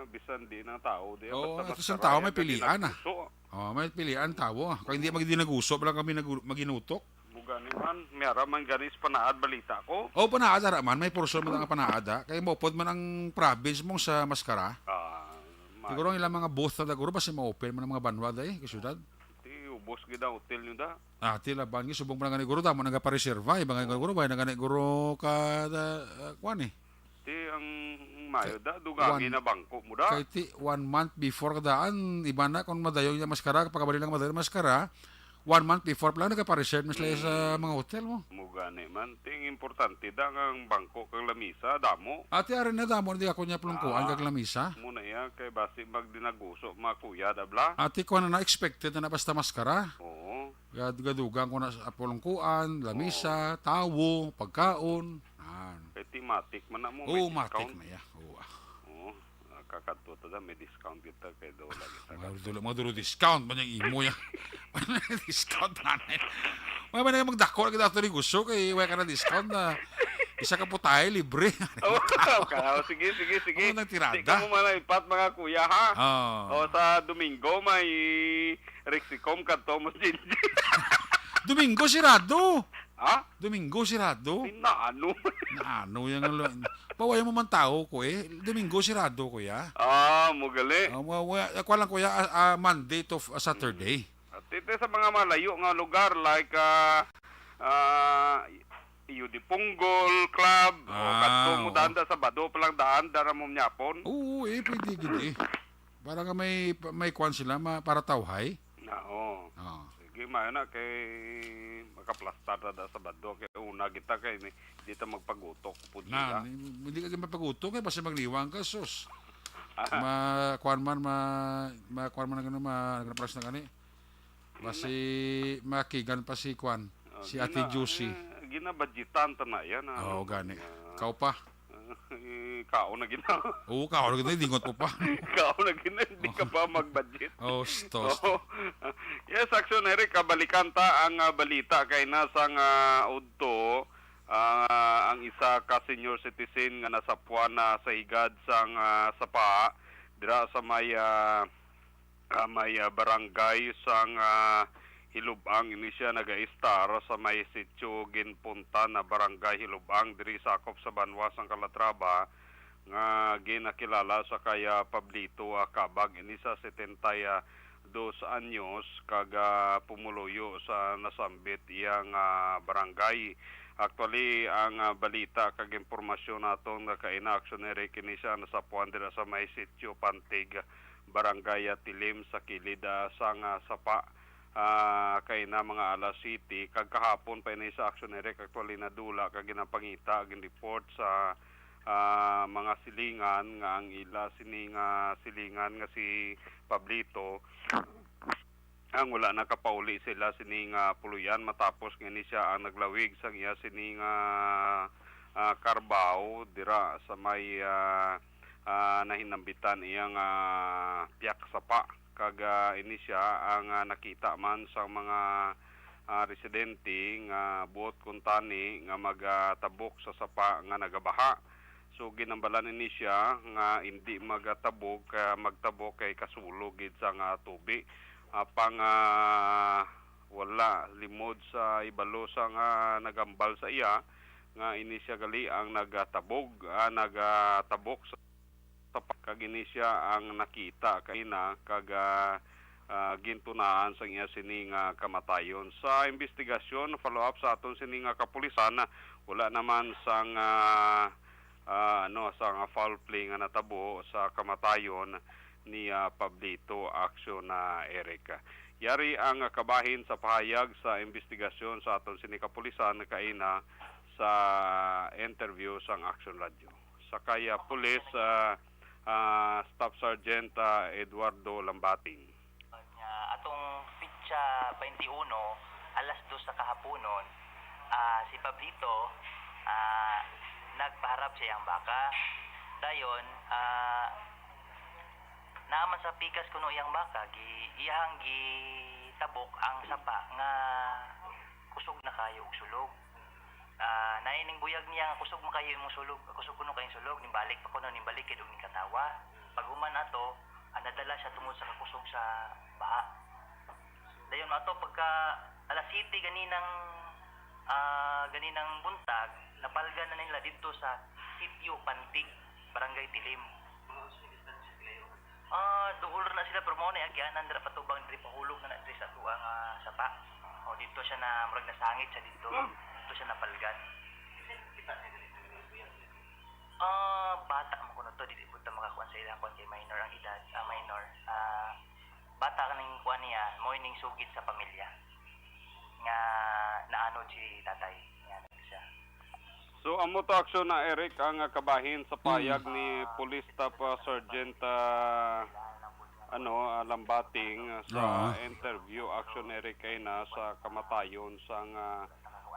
bisan di na tao di, Oo, basta at isang mascara, tao may yan, pilian, ah. Nagpuso. Oh, may pilian tawo. Kung hindi magdinaguso, wala kami nagu- maginutok. Mugani man, may ara man gani sa panaad balita ko. Oh, panaad ara man, may portion man ang panaad, ah. Kay maupod man ang province mo sa mascara. Ah, ma- Siguro ang ilang mga booth na guro, basi ma-open man ang mga banwa, day, kay syudad. Ti, ubos gid ang hotel nyo da. Ah, ti laban, gi subong pa na gani guro, damo nagapareserva, iba nga guro, bay, na gani guro ka, da, ah, kuwan eh. Ti ang mayo da, dugami One, na bangko mo da. Kay ti, one month before kadaan, iba na kung madayon niya maskara, pagkabali lang madayon maskara, one month before pala nagapareserve na sila sa Mm. mga hotel mo. Mo gani man, ti ang importante da nga ang bangko kag lamisa, damo. Ati, ari na damo, di ako niya pulungkuan Ah, kag lamisa. Mo na iya, kay basi magdinaguso, mga kuya, da bla. Ati, kuwan na na, expected na na basta maskara. Oo. Gad-, gadugang ko na sa pulungkuan, lamisa, Oo. tawo, pagkaon. An. Kay thematic man na mo, may Oo, matik discount. na iya. Oo, ah. Oo, ah, kakadto ta da, may discount kita kay daw lagi ta Mga ka- dulo, mga dulo discount man yung imo ya. Discount na na. May man yung magdako lagi dato ni gusto kay wala ka na discount na isa ka putay libre. Oh, ka-, oh, sige, sige, sige. Ano nang tirada? Di ka mo malaipat, mga kuya, ha? Oh. Oh, sa Domingo may Rexicom kadto mo, Jinji. Domingo sirado. Ha? Domingo sirado. Ay, naano? Naano yung lo-, pawaya mo man tao ko eh. Domingo sirado, kuya. Ah, mo gali. Ah, wa-, wa-, ako lang, kuya, ah, ah, Monday to f-, ah, Saturday. Mm. At ito sa mga malayo nga lugar like, ah, ah, Yudipunggol Club, o Ah, kadto mo oo. daan da Sabado pa lang daan, dara mo myapon. Oo, eh, pwede gid eh. Para nga may, may kwan sila, ma-, para tawhay. Na, oo. Oo. Sige, maayo na kay makaplastar ta da Sabado kay una kita kay ni, di ta magpagutok pud Na, sila. Hindi ka gid mapagutok eh, basta magliwang ka, sus. Ma, kwan man, ma, ma, kwan man ang ano, ma, nagpras na gani. Basi makigan pa si kwan, Oh, si Ate gina-, Juicy. Eh, ginabudgetan ta na yan, ano? Oo, gani. Ah. Ikaw pa. Eh, kaon na gina. Oo, kaon na gina, lingot mo pa. Kaon na gina, hindi ka pa mag-budget. Oh, stos. Oo. Yes, Action Eric, kabalikan ta ang, ah, balita kay na sang, ah, udto, ah, ang isa ka senior citizen nga nasapuan na sa higad sang, ah, sapa dira sa may, ah, ah, may, ah, barangay sang, ah, Hilubang. Ini siya nagaistar sa may sitio Ginpuntan na barangay Hilubang diri sakop sa banwa sang Calatrava nga ginakilala sa kay, ah, Pablito, ah, Kabag. Ini sa setenta y dos anyos kag, ah, pumuluyo sa nasambit iyang, ah, barangay. Actually, ang, ah, balita kag impormasyon naton nga kaina, Action Eric, kini siya nasapuan dira sa may sitio Pantig, Barangay, ah, Tilim, sa kilid, ah, sang, ah, sapa, ah, kaina mga alas siyete, kag kahapon pa ini sa Action Eric, actually nadula kag ginapangita, ginreport sa, ah, mga silingan nga ang ila sini nga silingan nga si Pablito, ang wala nakapauli sila sini nga puluyan matapos nga ini siya ang naglawig sang iya sini nga, ah, karbaw dira sa may, ah, ah, nahinambitan iyang, ah, piyak sapa. Kag, ah, ini siya ang, ah, nakita man sang mga, ah, residente nga buot kuntani nga magatabok sa sapa nga nagabaha. So, ginambalan ini siya nga indi magatabog, ah, magtabok kay kasulog gid sa nga tubi. Apang, ah, wala limod sa ibalo sa nga nagambal sa iya nga ini siya gali ang nagatabog, ah, nagatabok sa, sa pa-, kag ini siya ang nakita kaina kag, ah, ah, gintunaan sang iya sini nga kamatayon. Sa investigasyon, follow up sa aton sini nga kapulisan, wala naman sang, ah, ah, ano, sang foul play nga natabo sa kamatayon ni, ah, Pablito Action na Eric. Yari ang kabahin sa pahayag sa investigasyon sa aton sini kapulisan kaina sa interview sang Action Radio. Sa kaya Police, ah, ah, Staff Sergeant, ah, Eduardo Lambating. Nga atong pitsa twenty-one, alas dos sa kahaponon, ah, si Pablito, ah, nagpaharap sa iyang baka. Dayon, ah, naaman sa pikas kuno iyang baka, gi-, iyang gitabok ang sapa nga kusog na kayo og sulog. Ah, naining buyag niya nga kusog man kayo imong sulog, kusog kuno kayong sulog, nimbalik pa kuno, nimbalik kay dugay katawa. Paghuman ato, ah, nadala siya tungod sa kakusog sa baha. Dayon ato pagka alas siyete ganinang, ah, ganinang buntag, napalgan na nila didto sa Sitio Pantig, Barangay Tilim. Ah, duol ra na sila, pero mao na agianan dira patubang diri, pahulog na na diri sa atuang, ah, sapa. O, dito siya na, murag nasangit siya dito. Dito siya napalgan. Ah, bata mo kuno to, dili po ta makakuan sa ilang kuan kay minor ang edad, ah, minor. Ah, bata kaning kuan niya, mo ining sugid sa pamilya nga naanod si tatay. Yan siya. So, amo to, Action na Eric, ang, ah, kabahin sa payag ni Police Staff, ah, Sergeant, ah, ano, ah, Lambating, ah, sa Oo. interview, Action Eric, kay na sa kamatayon sang, ah,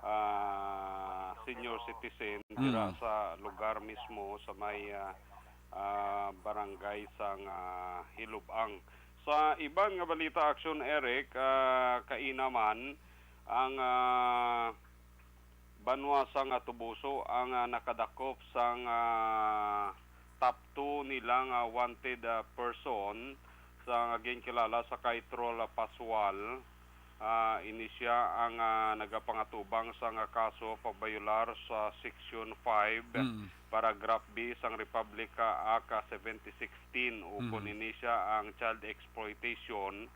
ah, senior citizen dira Mm. sa lugar mismo sa may, ah, ah, barangay sang, ah, Hilubang. Sa iban nga balita, Action Eric, ah, kaina man ang, ah, banwa sang Toboso ang, ah, nakadakop sang, ah, top two nila nga wanted, ah, person sa nga ginkilala sa kay Troll Paswal. Ah, ini siya ang, ah, nagapangatubang sa nga kaso pagbayular sa Section five, Mm. Paragraph B sang Republic Act, ah, seventy sixteen, ukon Mm. ini siya ang child exploitation.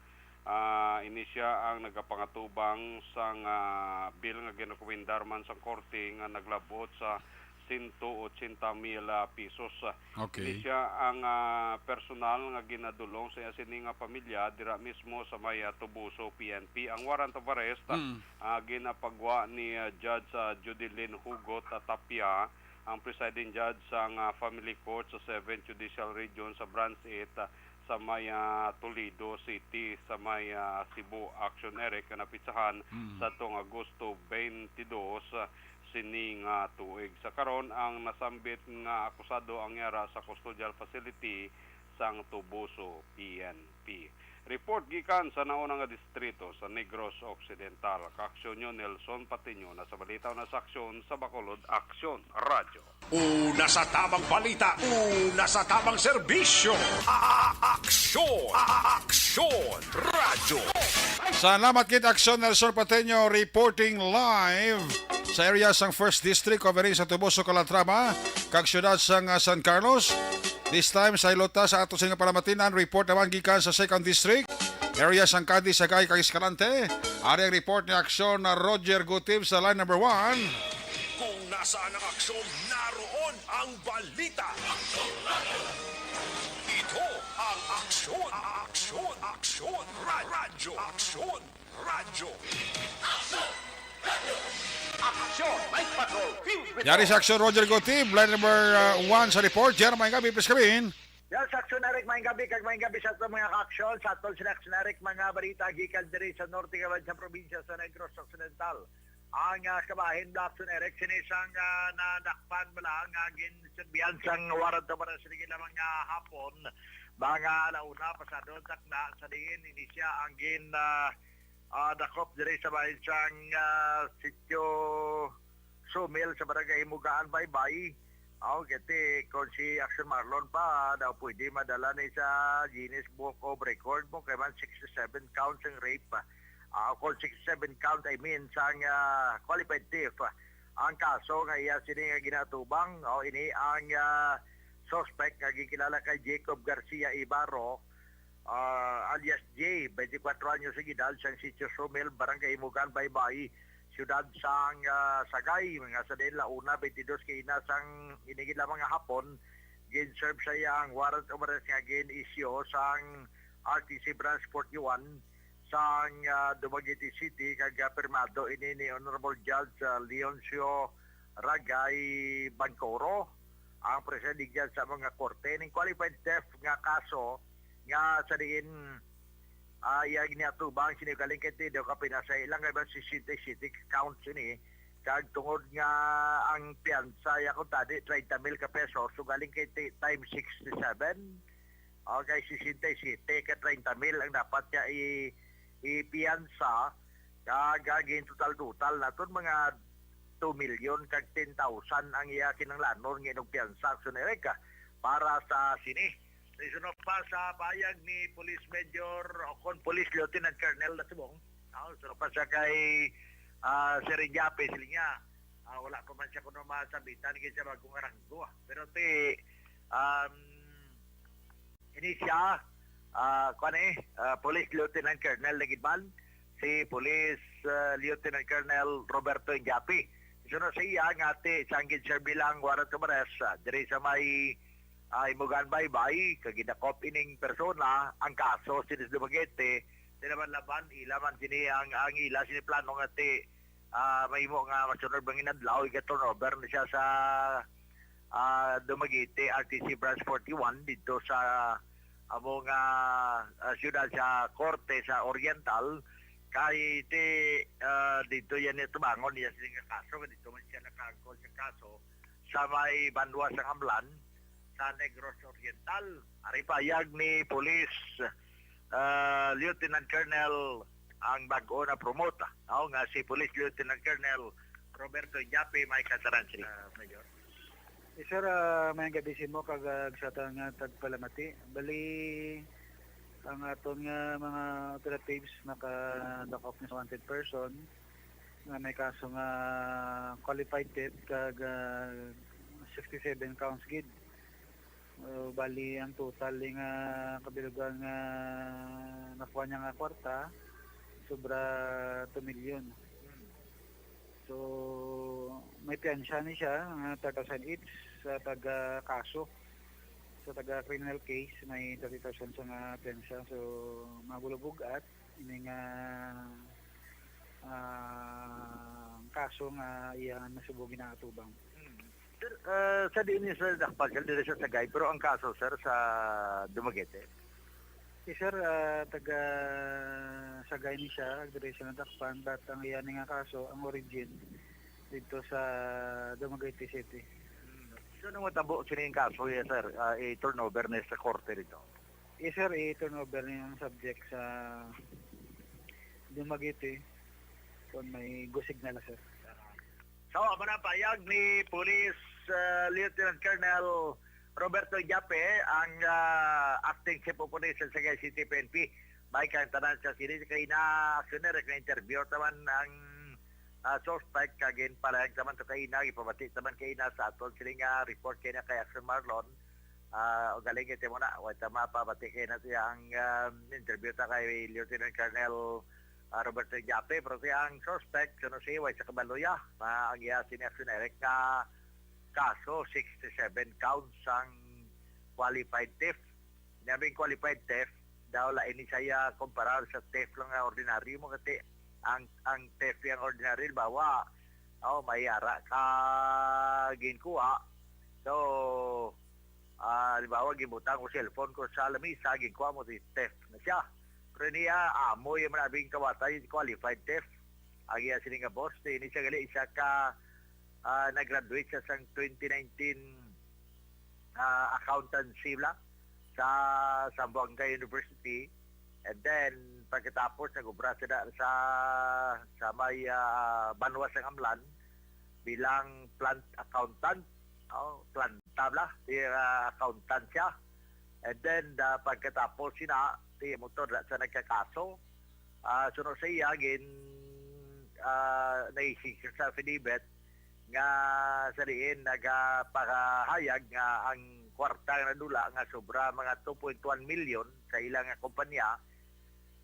Ah, ini siya ang nagapangatubang sang, ah, bill nga ginrekomendar man sang korte nga naglabot sa sento ochenta mil, ah, pesos. Okay. Ini siya ang, ah, personal nga ginadulong sa iya sini nga pamilya dira mismo sa may, ah, Toboso P N P. Ang warrant of arrest, Mm. ah, ginapagwa ni, ah, Judge, ah, Judeline Hugot, ah, Tapia, ang presiding judge sang, ah, Family Court sa Seventh Judicial Region sa Branch eight, ah, sa may, ah, Toledo City, sa may, ah, Cebu. Action Eric, nga napitsahan Mm. sa tong Agosto twenty-two, ah, sini nga tuig. Sa karon, ang nasambit nga akusado ang yara sa custodial facility sang Toboso P N P. Report gikan sa nauna nga distrito sa Negros Occidental. Kaaksyon nyo, Nelson Patiño, na sa balita na sa aksyon sa Bacolod Aksyon Radyo. Una sa tamang balita, una sa tamang serbisyo. A-, a-, aksyon, a-, a-, aksyon, radyo. Salamat kit Aksyon Nelson Pateño, reporting live sa area sang First District, covering sa Toboso, Calatrava, kag siyudad sang, ah, San Carlos. This time, sa Ilota, sa ato sini nga palamatinan, report naman gikan sa Second District, area sang Cadiz, Sagay, kag Escalante. Ari ang report ni Aksyon na Roger Gutib sa line number one. Kung nasaan ang aksyon, naroon ang balita. Ito ang aksyon, aksyon, aksyon, ra-, radyo, aksyon, radyo. Aksyon, Night Patrol, filled with Yari sa aksyon, Roger Gutib, line number, uh, one sa report. Jer, maayong gabi, please come in. Yes, Aksyon Eric, maayong gabi, kag maayong gabi sa aton mga ka-aksyon, sa aton sila Aksyon Eric, mga balita gikan diri sa norte kag sa probinsya sa Negros Occidental. Ang, ah, kabahin, Blackson Eric, sini sang, ah, nadakpan bala nga ginserbihan sang warrant of arrest sa lamang nga hapon, mga ala-una pasado takna, sa diin ini siya ang gin, ah, ah, dakop diri sa bahin sang, ah, sitio Sumil sa barangay Himugaan, Baybay. Aw, kati, kung si Action Marlon pa, daw pwede madala ni sa Guinness Book of Record mo, kay man sixty-seven counts ang rape. Ah, kung sixty-seven count, I mean, sang, ah, qualified theft. Ang kaso nga iya sini nga ginatubang, o ini ang, ah, suspect nga gikilala kay Jacob Garcia Ibarro, ah, alias J, twenty-four anyos ang edad, sang Sitio Sumil, Barangay Himugaan, Baybay, siyudad sang, ah, Sagay, mga sa din, launa, twenty-dos ka ina sang inigid lamang nga hapon, gin-serve sa iya ang warrant of arrest nga gin-issue sang R T C Branch forty-one sang, ah, Dumaguete City, kag, ah, pirmado ini ni Honorable Judge, ah, Leoncio Ragay Bancoro, ang presiding judge sa mga korte. Ning qualified theft nga kaso nga sa diin, ah, iya giniatubang sini galing kay Tido Kapinasay lang kay ba sixty-seven counts ini. Kag tungod nga ang piyansa iya kung tadi treinta mil ka pesos, so galing kay ti-, times sixty-seven, okay, sixty-seven ka treinta mil ang dapat niya i-, ipiyansa. Kag, ah, gin total-total naton mga two million kag ten thousand ang iya kinahanglanon nga inugpiyansa, Aksyon Eric, ah, para sa sini. Sunod pa sa pahayag ni Police Major, o kon Police Lieutenant Colonel Nasubong, ah, sunod pa sa kay, ah, Sir Injape, sila niya, ah, wala pa man siya kuno masabitan kay sa bagong ranggo, ah. Pero ti, um, ini siya, ah, kuwan eh, ah, Police Lieutenant Colonel Lagidman, si Police, ah, Lieutenant Colonel Roberto Injapi. Sunod sa iya nga ti sang ginserbi lang warrant of arrest, ah, diri sa may, ah, Himugaan, Baybay, kag gidakop ining persona ang kaso sini sa Dumaguete. Di naman laban, ila man sini ang, ang ila sini plano nga ti, ah, mahimo nga masunod bang inadlaw, iga-turnover na siya sa, ah, Dumaguete R T C Branch forty-one dito sa amo nga, ah, siyudad sa Corte sa Oriental. Kay ti, ah, dito yan ito bangon niya sila nga kaso, dito man siya nakaangkon sa kaso sa may Banwa sa Ngamlan sa Negros Oriental. Ari payag ni Police, ah, Lieutenant Colonel ang bag-o na promote, ah, nga si Police Lieutenant Colonel Roberto Injapi, may kasaran sila. Ah, Major. Eh, sir, ah, may gabi simo kag, ah, sa ta nga tagpalamati. Bali, ang aton nga mga operatives nakadakop na sa wanted person nga may kaso nga qualified theft kag, ah, sixty-seven counts gid. Uh, bali, ang total nga kabilugan nga nakuha niya nga kwarta, sobra two million. So, may piyansa ni siya nga thirty thousand each sa taga kaso. Sa taga criminal case, may thirty thousand sa nga piyansa. So, mabulubog at ini nga, ah, kaso nga iya nga nasubo ginaatubang. Hmm. Sir, ah, sa diin niya, sir, dakpan, sir, diri sa Sagay, pero ang kaso, sir, sa Dumaguete? Si sir, ah, taga Sagay ni siya, diri siya nadakpan, but ang iya ni nga kaso, ang origin, dito sa Dumaguete City. So, nung matabo sining kaso, yes, sir, ah, i-turnover na sa korte dito. Yes, sir, i-turnover niya ang subject sa Dumaguete kung may go signal na, sir. So, amo na payag ni Police ah, Lieutenant Colonel Roberto Jape, ang ah, acting chief of police sa Sagay City P N P. May kang tanan sa sini kay na aksyoner, na-interview taman ang ah, suspect kag ginpalahag taman to kay na ipabati taman kay na sa aton sini nga report kay na kay Action Marlon. Ah, o galing kay mo na, wa ta mapabati kay na siya ang ah, interview ta kay Lieutenant Colonel ah, Roberto Jape, pero siya ang suspect, kuno siya way sa kabaluya, ma ang iya sini aksyoner nga kaso, sixty-seven counts ang qualified theft. Nabing qualified theft, daw la ini siya kumparar sa theft lang nga ordinaryo mo kati ang ang theft yang ordinaryo bawa oh may ara ka ginkuha. So, ah, halimbawa, gibutang ko cellphone ko sa lamisa, ginkuha mo si theft na siya. Pero niya, amo yung manabing kawatay, qualified theft. Ang iya sini nga boss, di ini siya gali, isa ka ah, nag-graduate siya sang twenty nineteen ah, accountancy la sa Zamboanga University. And then, pagkatapos, nag-obra siya sa, sa may ah, banwa sang Amlan bilang plant accountant. Oh, planta bla, di, ah, accountant siya. And then, ah, pagkatapos sina, di motor na sa nagkakaso. Ah, suno sa iya, gin, ah, naisig siya sa affidavit nga sa diin nagapakahayag nga ang kwarta nga nadula nga sobra mga two point one million sa ila nga kompanya,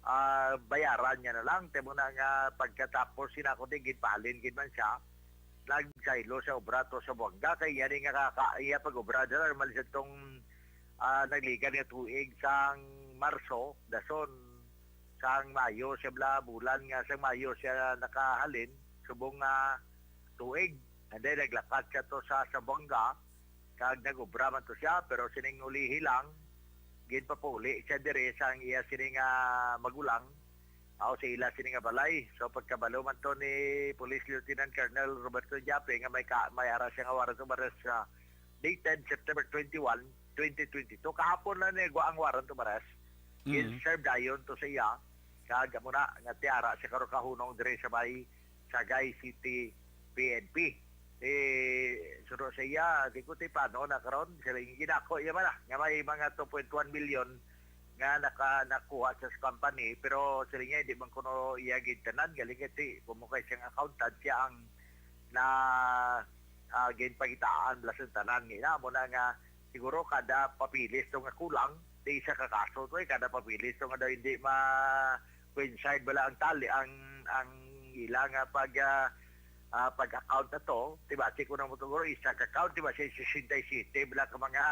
ah, bayaran niya na lang. Temo na nga pagkatapos sina ko di ginpalin gid man siya, nagsaylo sa obra to sa Buanga kay iya ni nga kaka, iya pag-obra dira normal sa tong ah, nagligan nga tuig sang Marso, dason sang Mayo siya bla, bulan nga sang Mayo siya nakahalin, subong nga tuig. And then naglakat siya to sa Zamboanga, kag nag-obra man to siya, pero sining ulihi lang, ginpapuli siya diri sang iya sini nga magulang, aw sa ila sini nga balay. So pagkabalo man to ni Police Lieutenant Colonel Roberto Jape nga may ka, may ara siya nga warrant of arrest sa dated September twenty-one, twenty twenty-two. Kahapon lang ni ang warrant of arrest. Mm. Gin-serve dayon to sa iya. Kag amo na nga ti ara siya karon kahunong diri sa may Sagay City P N P. Eh, suno sa iya, di ko ti paano na karon. Sila yung ginako iya man na, nga may mga two point one million nga naka, nakuha sa company, pero sila niya, hindi man kuno iya gintanan. Galing kay ti, kung mo kay siyang accountant, siya ang na ah, ginpangitaan bala sa tanan nga ina mo na nga siguro kada papilis to nga kulang, di isa ka kaso to eh, kada papilis to nga daw hindi ma coincide bala ang tali ang ang ila nga pag ah, ah, pag-account na to, di ba? Di ko na mo siguro isa ka account, di ba? Siya sixty-seven bala ka mga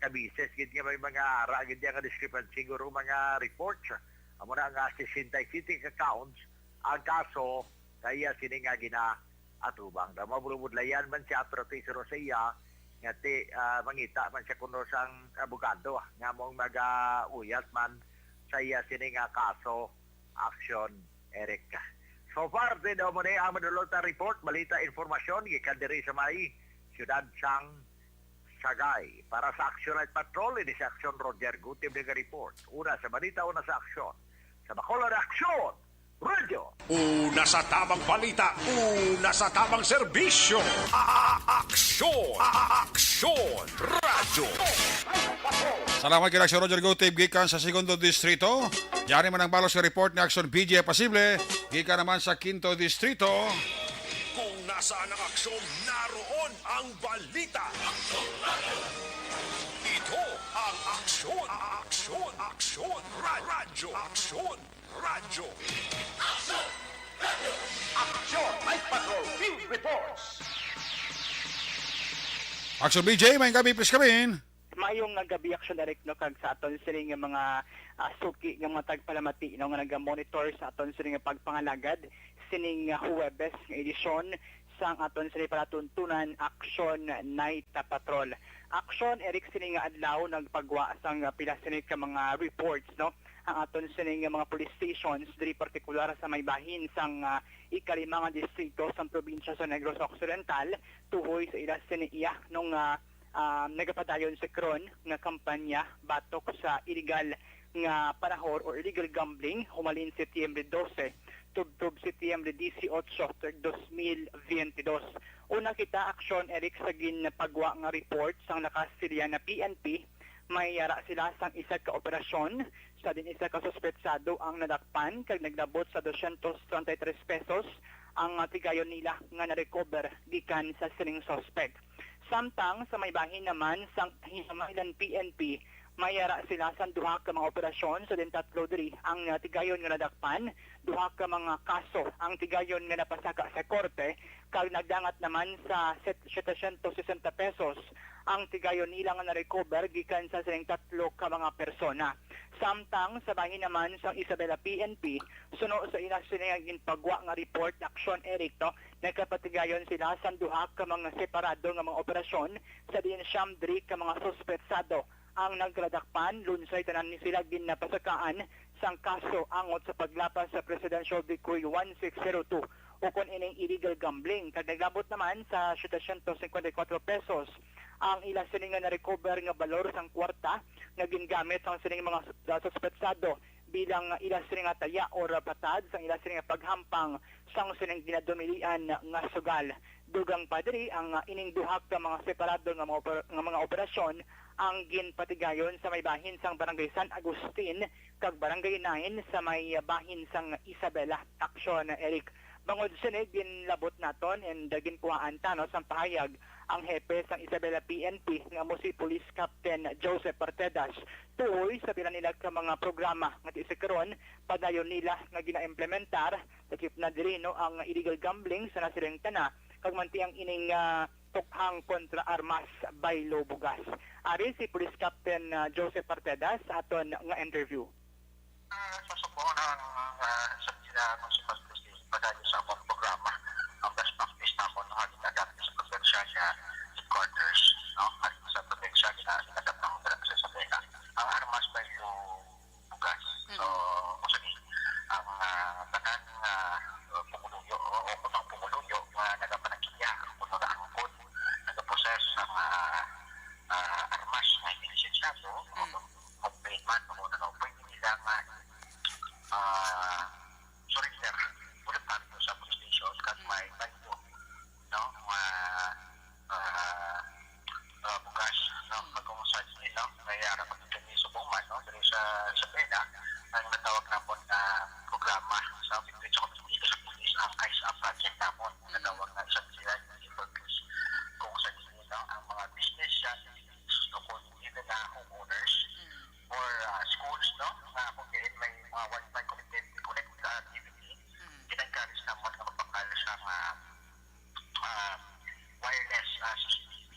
kabises gid nga may mga ara gid nga discrepancy siguro mga reports. Amo na nga sixty-seven ka accounts ang kaso kaya sini nga gina atubang daw. Mabulubudlayan man siya, pero ti suro sa iya nga ti ah, mangita man siya kuno sang abogado ah, nga mong magauyat man sa iya sini nga kaso, Action Eric. So far, ti daw mo ni ang madulot na report, balita, informasyon gikan diri sa may siyudad sang Sagay. Para sa Action Night Patrol, ini si Action Roger Gutib nga report. Una sa balita, una sa aksyon. Sa Bacolod Action Radio. Una sa tamang balita, una sa tamang serbisyo. A-, a-, aksyon, a-, a-, aksyon, radyo. Salamat kay Action Roger Gutib gikan sa Segundo Distrito. Yari man ang balos nga report ni Action B J Pasible gikan naman sa Quinto Distrito. Kung nasaan ang aksyon, naroon ang balita. Ito ang Aksyon, Aksyon, Aksyon, Ra-, Radyo, Aksyon, Radyo. Aksyon! Radyo! Aksyon! Night Patrol Field Reports. Action B J, may gabi, please come in. Maayong nga gabi, Action Direct, no, kag sa aton sini nga mga ah, suki nga mga tagpalamati, no, nga nagamonitor sa aton sini nga pagpangalagad sining ah, Huwebes nga edisyon sang aton sini palatuntunan Action Night Patrol. Action, Eric, sini nga adlaw nagpagwa sang ah, pila sini ka mga reports, no, ang aton sini nga mga police stations diri, partikular sa may bahin sang, ah, ikalima nga distrito sang probinsya sa Negros Occidental, tuhoy sa ila sini iya nung, ah, ah, nagapadayon si Kron nga kampanya batok sa illegal nga panahor or illegal gambling humalin Setyembre dose tubtob Setyembre dieciocho, tuig dos mil veintidós. Una kita, Aksyon Eric, sa ginpagwa nga report sang nakasilian na P N P, may yara sila sang isa ka operasyon sa diin isa ka suspetsado ang nadakpan kag naglabot sa dosyentos treinta y tres pesos ang, ah, tigayon nila nga na-recover gikan sa sining suspect. Samtang sa may bahin naman sang Hinamailan P N P, may yara sila sang duha ka mga operasyon sa diin tatlo diri ang, ah, tigayon nga nadakpan, duha ka mga kaso ang tigayon nga napasaka sa korte, kag nagdangat naman sa set-, setecientos sesenta pesos ang tigayon nila nga na-recover gikan sa sining tatlo ka mga persona. Samtang sa bahin naman sang Isabela P N P, suno sa ila sini nga ginpagwa nga report, Aksyon Eric, no, nagkapatigayon sila sang duha ka mga separado nga mga operasyon sa diin siyam diri ka mga suspetsado ang nagkadakpan. Lunsay tanan ni sila ginapasakaan sang kaso angot sa paglapas sa Presidential Decree one six zero two, ukon ining illegal gambling, kag naglabot naman sa setecientos cincuenta y cuatro pesos ang ila sini nga na-recover nga balor sang kwarta nga gingamit sang sining mga sus-, ah, suspetsado bilang ila sini nga taya or patad sang ila sini nga paghampang sang sining ginadumilian nga sugal. Dugang pa diri ang, ah, ining duha ka mga separado nga mga oper-, nga mga operasyon ang ginpatigayon sa may bahin sang Barangay San Agustin kag Barangay nine sa may bahin sang Isabela. Aksyon, Eric. Bangod sini, ginlabot naton and ginkuhaan ta, no, sang pahayag ang hepe sang Isabela P N P nga amo si Police Captain Joseph Partedas. Tuhoy sa pila nila ka mga programa nga ti sa karon, padayon nila nga ginaimplementar, lakip na diri, no, ang illegal gambling sa nasiring tana, kag manti ang ining, ah, tukhang kontra armas baylo bugas. Ari si Police Captain, ah, Joseph Partedas sa aton nga interview. Ah, sa Subo, ang, ah, sa sila Municipal Police Station, padayon sa among programa, ang best practice namon, no, halin na dati sa probinsya niya, headquarters, no, halin sa probinsya niya, sa Katapang, sa Isabela. Ang armas baylo bugas. Mm. So, kung sa ang, ah, tanan nga, ah, pumuluyo o, o kung ang pumuluyo nga nagapanagkilya, kung nagaangkon, nagaposes sa mga, ah, armas nga hindi lisensyado, o Mm. kung open man, o ano, pwede nila nga, ah, surrender voluntaryo sa police station, kag may baylo, no? Mga, ah, ah, bugas, no? Mm. Pag kung sa, no? May ara pa kami subong man, no? Diri sa, sa Pena, ang natawag namon na programa sa Office of Community sa Police, ang ISA project namon, Mm. natawag na sa sila, kung sa, no? Ang mga business siya, o kung even na homeowners, Mm. or, ah, schools, no? Nga kung diin may mga wifi connected, connected activity, Mm. gina-encourage namon nga magpakal sa mga, ah, wireless, ah, C C T V,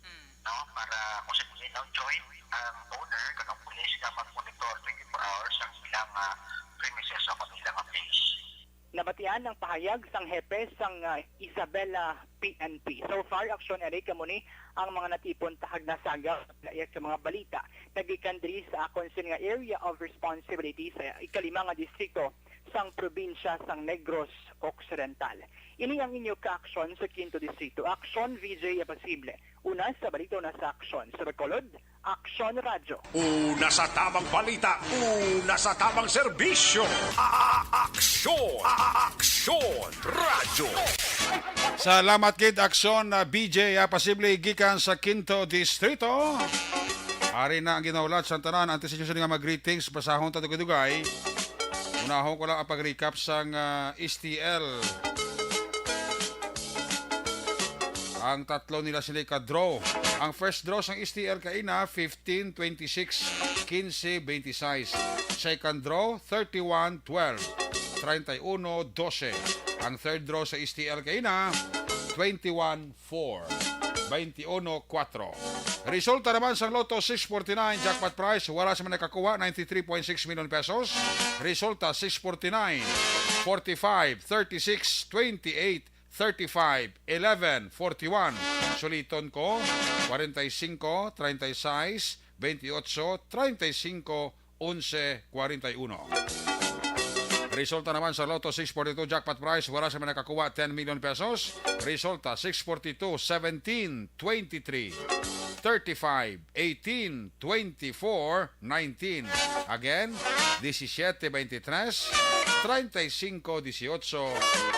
Mm. no? Para kung sa diin, no, joint ang owner kag ang police nga mag-monitor twenty-four hours ang ilang, ah, premises o ang ilang, ah, place. Nabatian ang pahayag sang hepe sang, ah, Isabela P N P. So far, Aksyon Eric, amo ni ang mga natipon ta kag nasagap nga mga balita nga gikan diri sa akon sini nga area of responsibility sa ikalima nga distrito sang probinsya sang Negros Occidental. Ini ang inyo kaaksyon sa Quinto Distrito. Aksyon, V J Apasible. Una sa balita, una sa aksyon. Sa Bacolod, Aksyon Radyo. Una sa tamang balita, una sa tamang serbisyo. A-, a-, aksyon, a-, a-, aksyon, radyo. Salamat gid, Aksyon, ah, B J, ah, Apasible gikan sa Quinto Distrito. Ari na ang ginahulat sa tanan. Antes ninyo sini nga mag-greetings, basahon ta dugay-dugay. Unahon ko lang ang pag-recap sang, ah, S T L. Ang tatlo nila sila ka-draw. Ang first draw sang S T L kaina, fifteen twenty-six, quince twenty-six. Second draw, thirty-one twelve, treinta y uno doce. Ang third draw sa S T L kaina, twenty-one four, veintiuno cuatro. Resulta naman sang Lotto six forty-nine jackpot prize, wala sa man nakakuha, ninety-three point six million pesos. Resulta, six forty-nine, forty-five, thirty-six, twenty-eight, thirty-five, eleven, forty-one. Suliton ko, forty-five, thirty-six, twenty-eight, thirty-five, eleven, forty-one. onse kwarenta y uno. Resulta naman sa Lotto six forty-two jackpot prize, wala sa may nakakuha ten million pesos. Resulta, six forty-two, seventeen, twenty-three, thirty-five, eighteen, twenty-four, nineteen. Again, disisiete, veintitrés, treinta y cinco, dieciocho,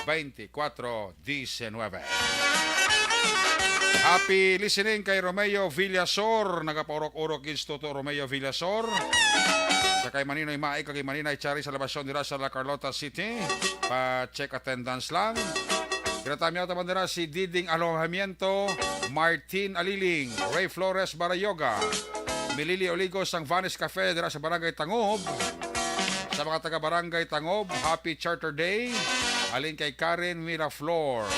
veinticuatro, diecinueve. Happy listening kay Romeo Villasor. Nagapaurok-urok gid si Toto Romeo Villasor. Sa kay Maninoy Mai, kag Maninay Chari sa Labasyon dira sa La Carlota City. Pa-check attendance lang. Ginatamyaw taman dira si Diding Alojamiento, Martin Aliling, Ray Flores Barayoga, Milili Oligo sang Vanis Cafe dira sa Barangay Tangob. Sa mga taga Barangay Tangob, happy Charter Day. Alin kay Karen Miraflor.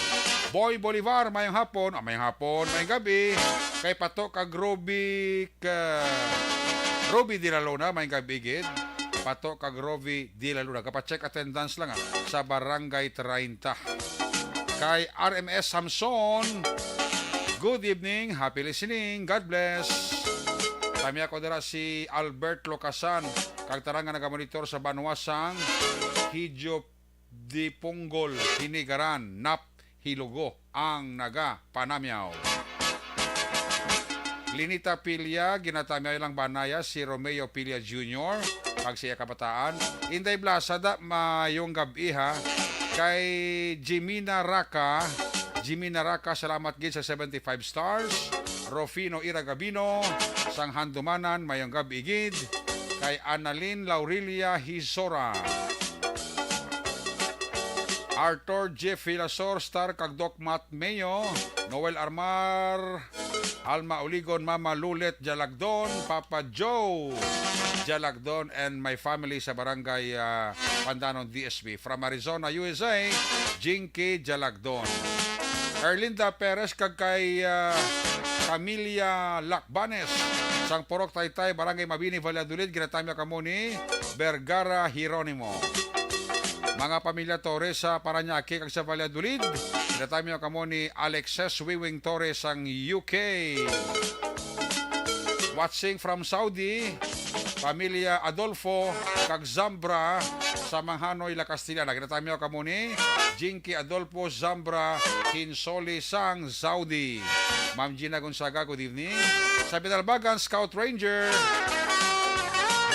Boy Bolivar, mayong hapon. Ah, mayong hapon, mayong gabi. Kay Pato kag Ruby, ka, Ruby Dilaluna, mayong gabi gid. Pato kag Ruby Dilaluna. Kapacheck attendance lang, ah, sa Barangay treinta. Kay R M S Samson, good evening, happy listening, God bless. Tamya ko dira si Albert Locasan, kag tanan nga nagamonitor sa banwa sang Hidyo Dipunggol, Hinigaran, Nap, Hilugo, ang nagapanamyaw. Linita Pilia, ginatamyaw lang banaya si Romeo Pilia Junior, kag siya kabataan. Inday Blasa, da, mayong gab-i, ha. Kay Jimina Raka, Jimina Raka, salamat gid sa seventy-five stars. Rufino Ira Gabino, sang Handumanan, mayong gab-i gid. Kay Annalyn Laurilia Hisora. Arthur Jeff Hilasor, Star kag Doc Matt Mayo, Noel Armar, Alma Uligon, Mama Lulet Jalagdon, Papa Joe Jalagdon, and my family sa Barangay, ah, Pandanon, D S B. From Arizona, U S A, Jinky Jalagdon. Erlinda Perez kag kay, ah, Camilla Lacbanes, sang Purok Taytay, Barangay Mabini, Valladolid, ginatamya kamo ni Vergara Jeronimo. Mga pamilya Torres sa Parañaque kag sa Valladolid, ginatamya kamo ni Alexis Wiwing Torres sang U K. Watching from Saudi, pamilya Adolfo kag Zambra sa Manghanoy, La Castellana. Ginatamyaw kamo ni Jinky Adolfo Zambra Hinsoli sang Saudi. Ma'am Gina Gonzaga, good evening. Sa Binalbagan, Scout Ranger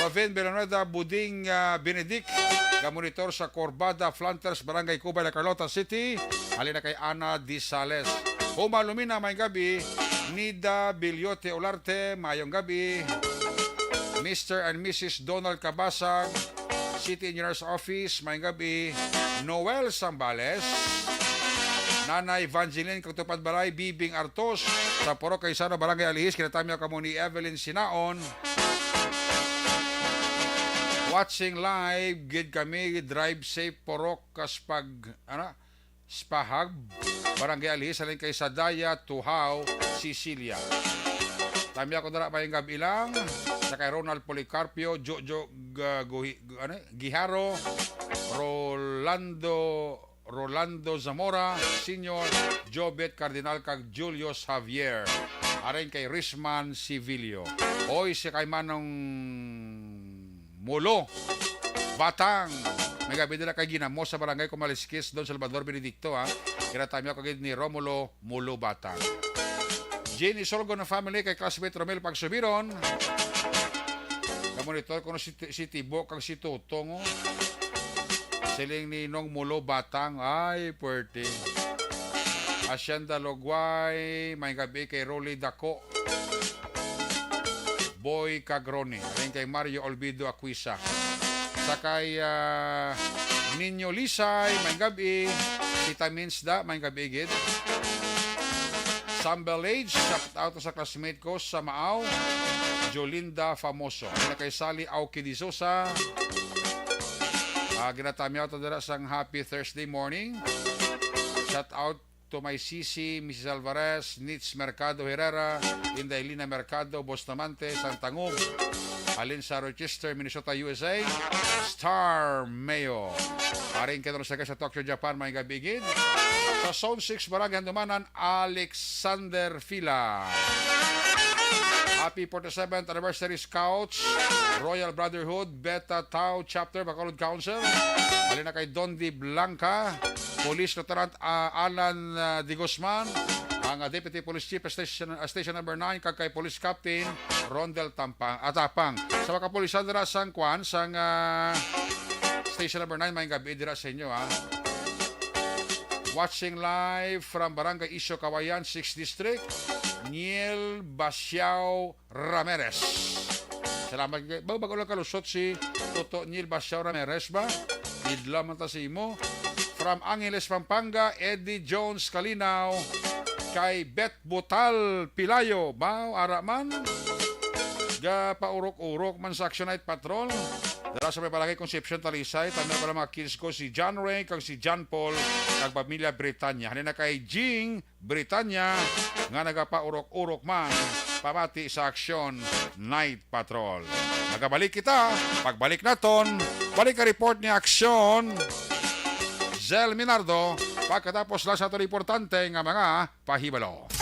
Raven Villanueva, Buding, ah, Benedict, gamonitor sa Corbada Planters, Barangay Cubay, La Carlota City. Halin na kay Ana Disales. Uma Lumina, may gabi. Nida Bilyote Olarte, mayong gabi. Mister and Missus Donald Cabasag, City Engineer's Office, mayong gabi. Noel Sambales, Nanay Evangeline Katupad Balay, Bibing Artos, sa Purok Kaisano, Barangay Alihis, kinatamyaw kamo ni Evelyn Sinaon. Watching live, gid kami, drive safe, Purok, kas pag, ano, Spahag, Barangay Alihis, halin kay Sadaya, Tuhaw, Sicilia. Tamya ko dara pa yung gabi lang, sa kay Ronald Policarpio, Jojo Ga-, Guhi-, ano, Giharo, Rolando, Rolando Zamora Senior, Jobet Cardinal, kag Julius Javier. Arin kay Risman Civilio. Oy, si kay Manong Mulo Batang. May gabi nila kay Ginamos sa Barangay Kumaliskis, Don Salvador Benedicto, ha. Kinatamyo ko gid ni Romulo Mulo Batang. Jenny Sorgon ng family kay classmate Romel Pagsubiron. Kamonitor ko no si, si Tibo kag si Tutong, oh. Siling ni Nong Mulo Batang, ay, pwerte. Hacienda Logway, may gabi kay Rolly Dako. Boy Cagrone, rin kay Mario Olvido Aquisa. Sa kay, ah, Niño Lisay, may gabi. Vitamins da, may gabi gid. Sambel Age, shout out sa classmate ko sa Maaw, Jolinda Famoso. Rin kay Sally Auki de Sosa. Ah, ginatamyaw to dira sang happy Thursday morning. Shout out to my sisi, Missus Alvarez, Nits Mercado Herrera, Inday Lina Mercado, Bustamante, Santangub, halin sa Rochester, Minnesota, U S A, Star Mayo. Paring Kedro sa sa Tokyo, Japan, may gabi gid. Sa Zone six, Barangay Handumanan, Alexander Fila. Happy forty-seventh Anniversary Scouts, Royal Brotherhood, Beta Tau Chapter, Bacolod Council. Halin na kay Don D. Blanca, Police Lieutenant, ah, Alan, ah, De Guzman, ang, ah, Deputy Police Chief, Station, ah, Station Number Nine, kag kay Police Captain Rondel Tampang, Atapang. Sa mga kapulisan dira sang kwan, sang, ah, Station Number Nine, may gabi dira sa inyo, ha. Watching live from Barangay Isyo, Cauayan, Sixth District, Neil Basiao Ramirez. Salamat kay, ba, bago lang kalusot si Toto Neil Basiao Ramirez ba? Idla man ta sa imo. From Angeles, Pampanga, Eddie Jones Kalinaw, kay Beth Butal Pilayo, ba, ara man. Gapaurok-urok man sa Action Night Patrol. Dala sa may Barangay Concepcion, Talisay, tanan ko lang mga kids ko, si John Ray, kag si John Paul, kag pamilya Britanya. Halin na kay Jing Britanya, nga nagapaurok-urok man, pamati sa Action Night Patrol. Magabalik kita, pagbalik naton, balik ka report ni Action, Zel Minardo, pagkatapos lang sa aton importante nga mga pahibalo.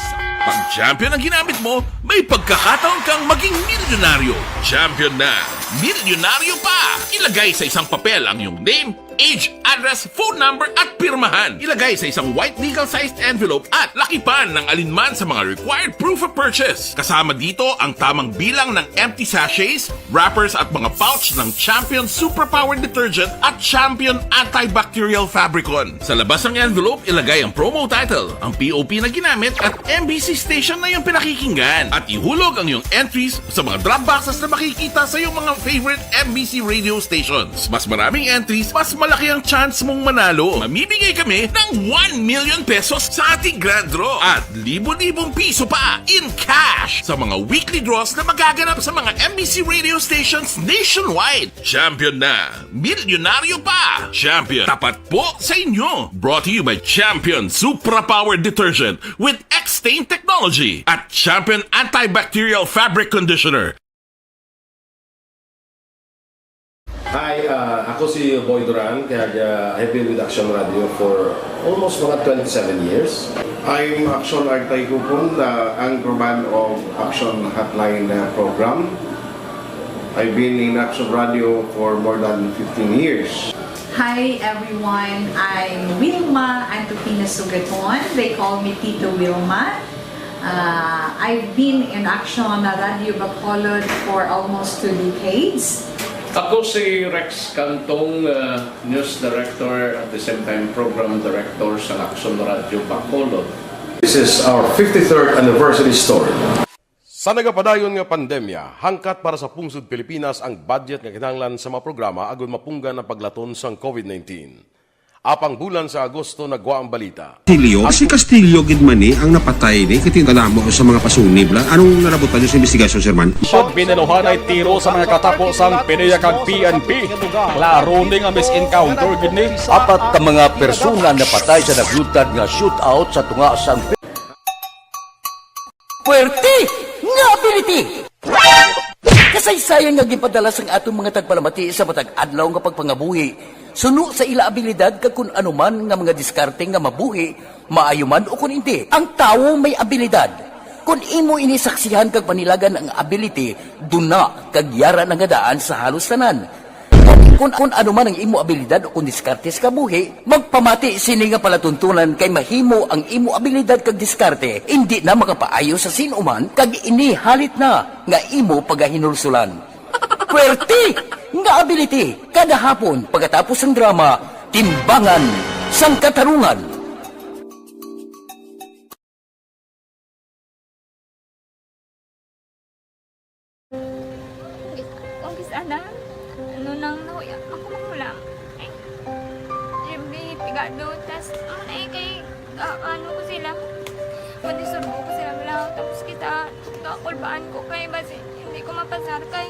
Pag Champion ang ginamit mo, may pagkakataon kang maging milyonaryo. Champion na, milyonaryo pa! Ilagay sa isang papel ang iyong name, age, address, phone number, at pirmahan. Ilagay sa isang white legal-sized envelope at lakipan ng alinman sa mga required proof of purchase. Kasama dito ang tamang bilang ng empty sachets, wrappers, at mga pouch ng Champion Superpower Detergent at Champion Antibacterial Fabricon. Sa labas ng envelope, ilagay ang promo title, ang P O P na ginamit, at M B C station na iyong pinakikinggan. At ihulog ang iyong entries sa mga drop boxes na makikita sa iyong mga favorite M B C radio stations. Mas maraming entries, mas malaki ang chance mong manalo. Mamimigay kami ng one million pesos sa ating grand draw at libo-libong piso pa in cash sa mga weekly draws na magaganap sa mga M B C radio stations nationwide. Champion na! Milyonaryo pa! Champion, tapat po sa inyo! Brought to you by Champion Supra Power Detergent with X-Stain Technology at Champion Antibacterial Fabric Conditioner. Hi, uh, ako si Boy Duran, kaya uh, I've been with Action Radio for almost mga twenty-seven years. I'm Action Artay Kupon, the anchorman of Action Hotline uh, program. I've been in Action Radio for more than fifteen years. Hi everyone, I'm Wilma Antofina Sugaton. They call me Tito Wilma. Uh, I've been in Action Radio Bacolod for almost two decades. Ako si Rex Cantong, uh, News Director at the same time Program Director sa Action Radio Bacolod. This is our fifty-third anniversary story. Sa nagapadayon nga pandemya, hangkat para sa pungsod Pilipinas ang budget nga kinahanglan sa mga programa agud mapunggan ang paglaton sang COVID nineteen. Apang bulan sa Agosto nagwa ang balita. Castillo? Si Castillo gid man ni ang napatay ni kay tingala mo sa mga pasunib la. Anong nalabutan niyo sa investigasyon, Sir Man? Pag binaluhanay tiro sa mga katapo sang PDEA kag P N P. Klaro ni nga mis-encounter gid ni. Apat ka mga persona napatay sa nagluntad nga shootout sa tunga sang Puwerte nga ability! Kasaysayan nga ginpadala sang aton mga tagpalamati sa matag adlaw nga pagpangabuhi, suno sa ila abilidad kag kun ano man nga mga diskarte nga mabuhi, maayo man ukon indi. Ang tawo may abilidad. Kon imo ini saksihan kag panilagan ang ability, duna kag yara na nga daan sa halos tanan. Kon, kon ano man ang imo abilidad o kon diskarte sa kabuhi, magpamati sini nga palatuntunan kay mahimo ang imo abilidad kag diskarte indi na makapaayo sa sin-o man kag ini halit na nga imo pagahinulsulan. Puwerte nga ability kada hapon pagkatapos sang drama, Timbangan sang Katarungan. Kung kis ana, ano nang nahuya ako magulang. Ay, Jimmy, pigado, tas, ano na eh, kay, ah, ano ko sila, madisurbo ko sila lang, tapos kita, kakulbaan ko kay, basi, hindi ko mapasar kay.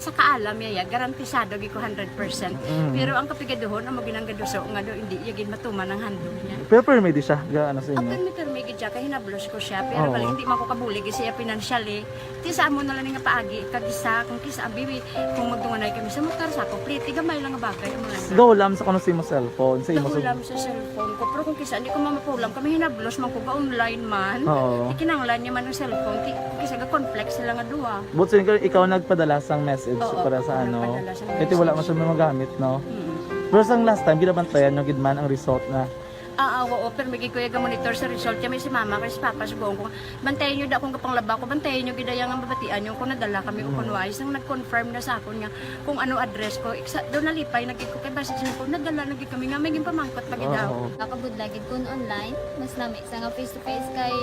Sa kaalam niya, ya, garantisado gid ko hundred percent. Mm. Pero ang kapigaduhon, amo ginang gaduso nga do, hindi niya gid matuman ang handog niya. Pero permi di siya, ga, ano, sa inyo? Pirmi, pirmi gid siya, kay hinablos ko siya. Pero Oo. bali, hindi man ko kabulig siya financially. Ti sa amo na lang nga paagi, kag isa, kung kisa, abi, kung magdunganay kami sa motor, sa ako, pliti, gamay lang nga bagay, amo lang. Gahulam sa kuno sa imo cellphone, sa imo sa Gahulam sa cellphone ko, pero kung kisa, hindi ko mamapulam, kami hinablos man ko, ga-online man. Oo. Ikinanglan niya man ang cellphone, ki-, kisa ga-conflict sila nga duha. But sin-, ikaw nagpadala sang message Oo, para sa ako ano? nagpadala sang Kaya wala message. man siya magamit, no? Mm. Pero sang last time, ginabantayan nyo gid man ang result na? Ah, ah, oo, pero may gid ko yung monitor sa result. Kaya may si mama, kay si papa, subuhon ko, "Bantayan nyo da kung kapanglaba ko, bantayan nyo gid ang mabatian nyo kung nadala kami o Mm. kung wais." Nang nag-confirm na sa akon nga kung ano address ko, iksa, doon nalipay na gid ko kay basi sa ko, nadala na gid kami nga may ginpamangkot pa gid daw. Oo. Nakabudlay gid kun online, mas nami sa nga face to face kay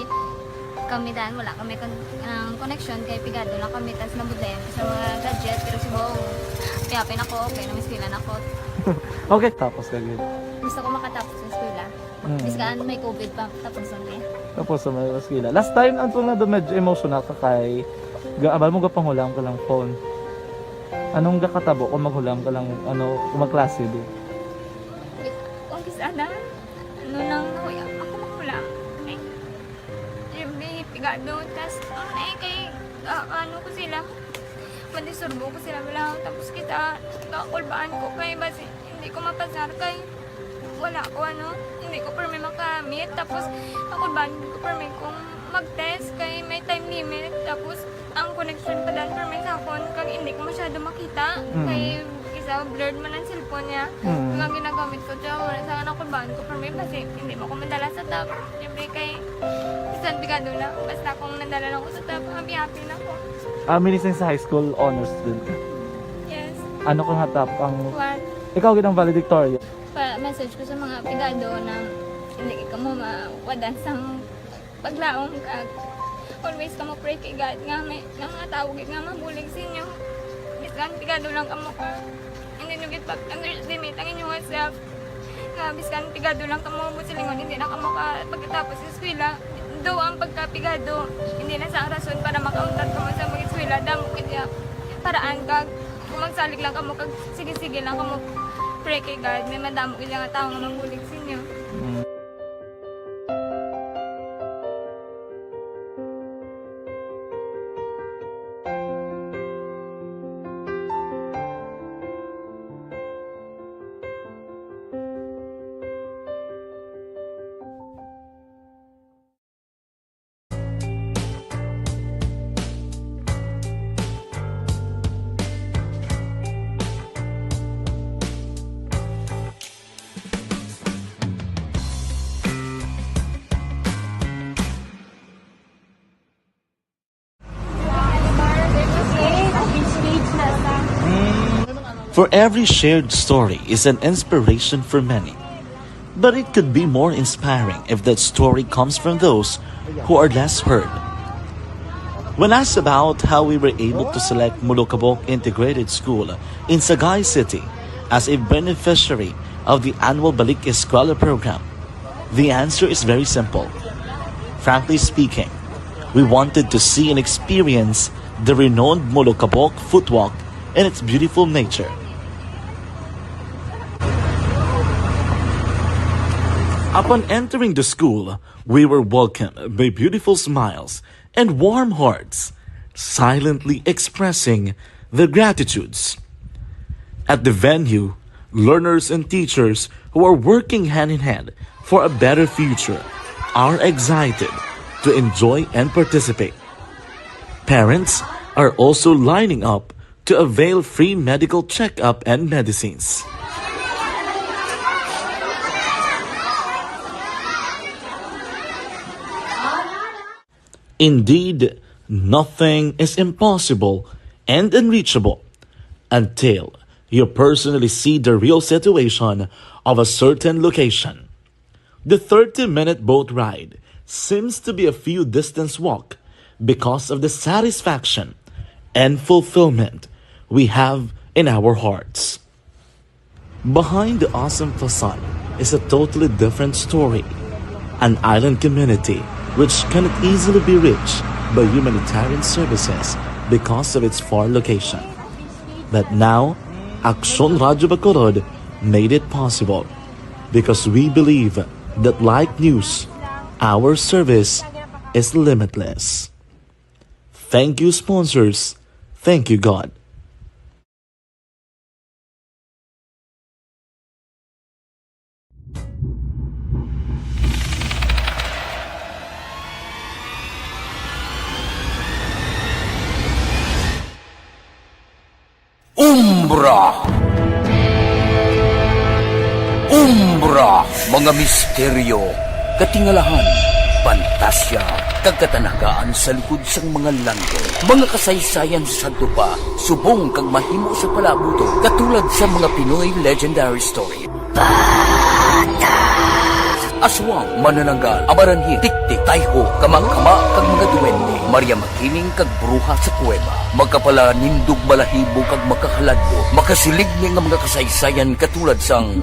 kami dan wala kami kon-, ang connection kay pigado lang kami tas nabudlayan ko sa mga gadget pero subong piyapin ako, okay na, mas pila na ako. Okay, tapos ka gid. Gusto ko makatapos sa eskwela. Mm. Bis kaan may covid pa, tapos ang eh. Tapos sa mga eskwela. Last time, ang tunga do medyo emotional ka kay ga-, abal mo gapanghulam ka lang phone. Anong gakatabo kung maghulam ka lang, ano, kung magklase di? Kung kis-a na, ano lang, nahuya ako maghulam. Eh, may pigado, tas, ano na eh, kay, ah, ano ko sila, madisturbo ko sila, wala. Tapos kita, kakulbaan ko kay, basi, hindi ko mapasar kay, wala ko, ano, hindi ko permi makamit. Tapos, kakulbaan ko permi kung mag-test kay may time limit. Tapos, ang connection pa dan permi sa akon, kag hindi ko masyado makita. Mm. Kay, isa, blurred man ang cellphone niya. Mm. Kag ang ginagamit ko, tiyan, wala sa kakulbaan ko permi, basi, hindi mo ko madala sa top. Siyempre, kay, bisan pigado na, basta kung nadala lang ko sa top, happy-happy na ko. Ah, minising sa high school, honors student ka? Yes. Ano ka nga top ang One. Ikaw gid ang valedictorian? Pa-message ko sa mga pigado na hindi ka mo mawadan sang paglaom kag always ka mo pray kay God nga may, nga mga tawo gid nga mabulig sa inyo. Bisan pigado lang kamo ka, hindi nyo gid pag-underestimate ang inyong self. Nga bisan pigado lang kamo, buot silingon, hindi na kamo ka pagkatapos sa eskwela. Do ang pagkapigado, hindi na sa rason para makauntat kamo sa mag-eskwela. Damo gid ya paraan kag kung magsalig lang kamo kag sige-sige lang kamo pray kay God, may madamo gid nga tawo nga mabulig sa inyo. Mm. For every shared story is an inspiration for many. But it could be more inspiring if that story comes from those who are less heard. When asked about how we were able to select Molokabok Integrated School in Sagay City as a beneficiary of the annual Balik Eskwela program, the answer is very simple. Frankly speaking, we wanted to see and experience the renowned Molokabok footwalk and its beautiful nature. Upon entering the school, we were welcomed by beautiful smiles and warm hearts, silently expressing their gratitudes. At the venue, learners and teachers who are working hand in hand for a better future are excited to enjoy and participate. Parents are also lining up to avail free medical checkup and medicines. Indeed, nothing is impossible and unreachable until you personally see the real situation of a certain location. The thirty-minute boat ride seems to be a few distance walk because of the satisfaction and fulfillment we have in our hearts. Behind the awesome facade is a totally different story, an island community which cannot easily be reached by humanitarian services because of its far location. But now, Aksyon Radyo Bacolod made it possible because we believe that like news, our service is limitless. Thank you, sponsors. Thank you, God. Umbra. Umbra, mga misteryo, katingalahan, pantasya, kag katanagaan sa likod sang mga langit. Mga kasaysayan sa sadto pa, subong kag mahimo sa palabuton, katulad sa mga Pinoy legendary story. Aswang, manananggal, amaranhi, tiktik, tayho, kamangkama, kag mga duwende, Maria Makiling kag bruha sa kuweba, makapalanindog balahibo kag makahaladlok, makasilig ni nga mga kasaysayan katulad sang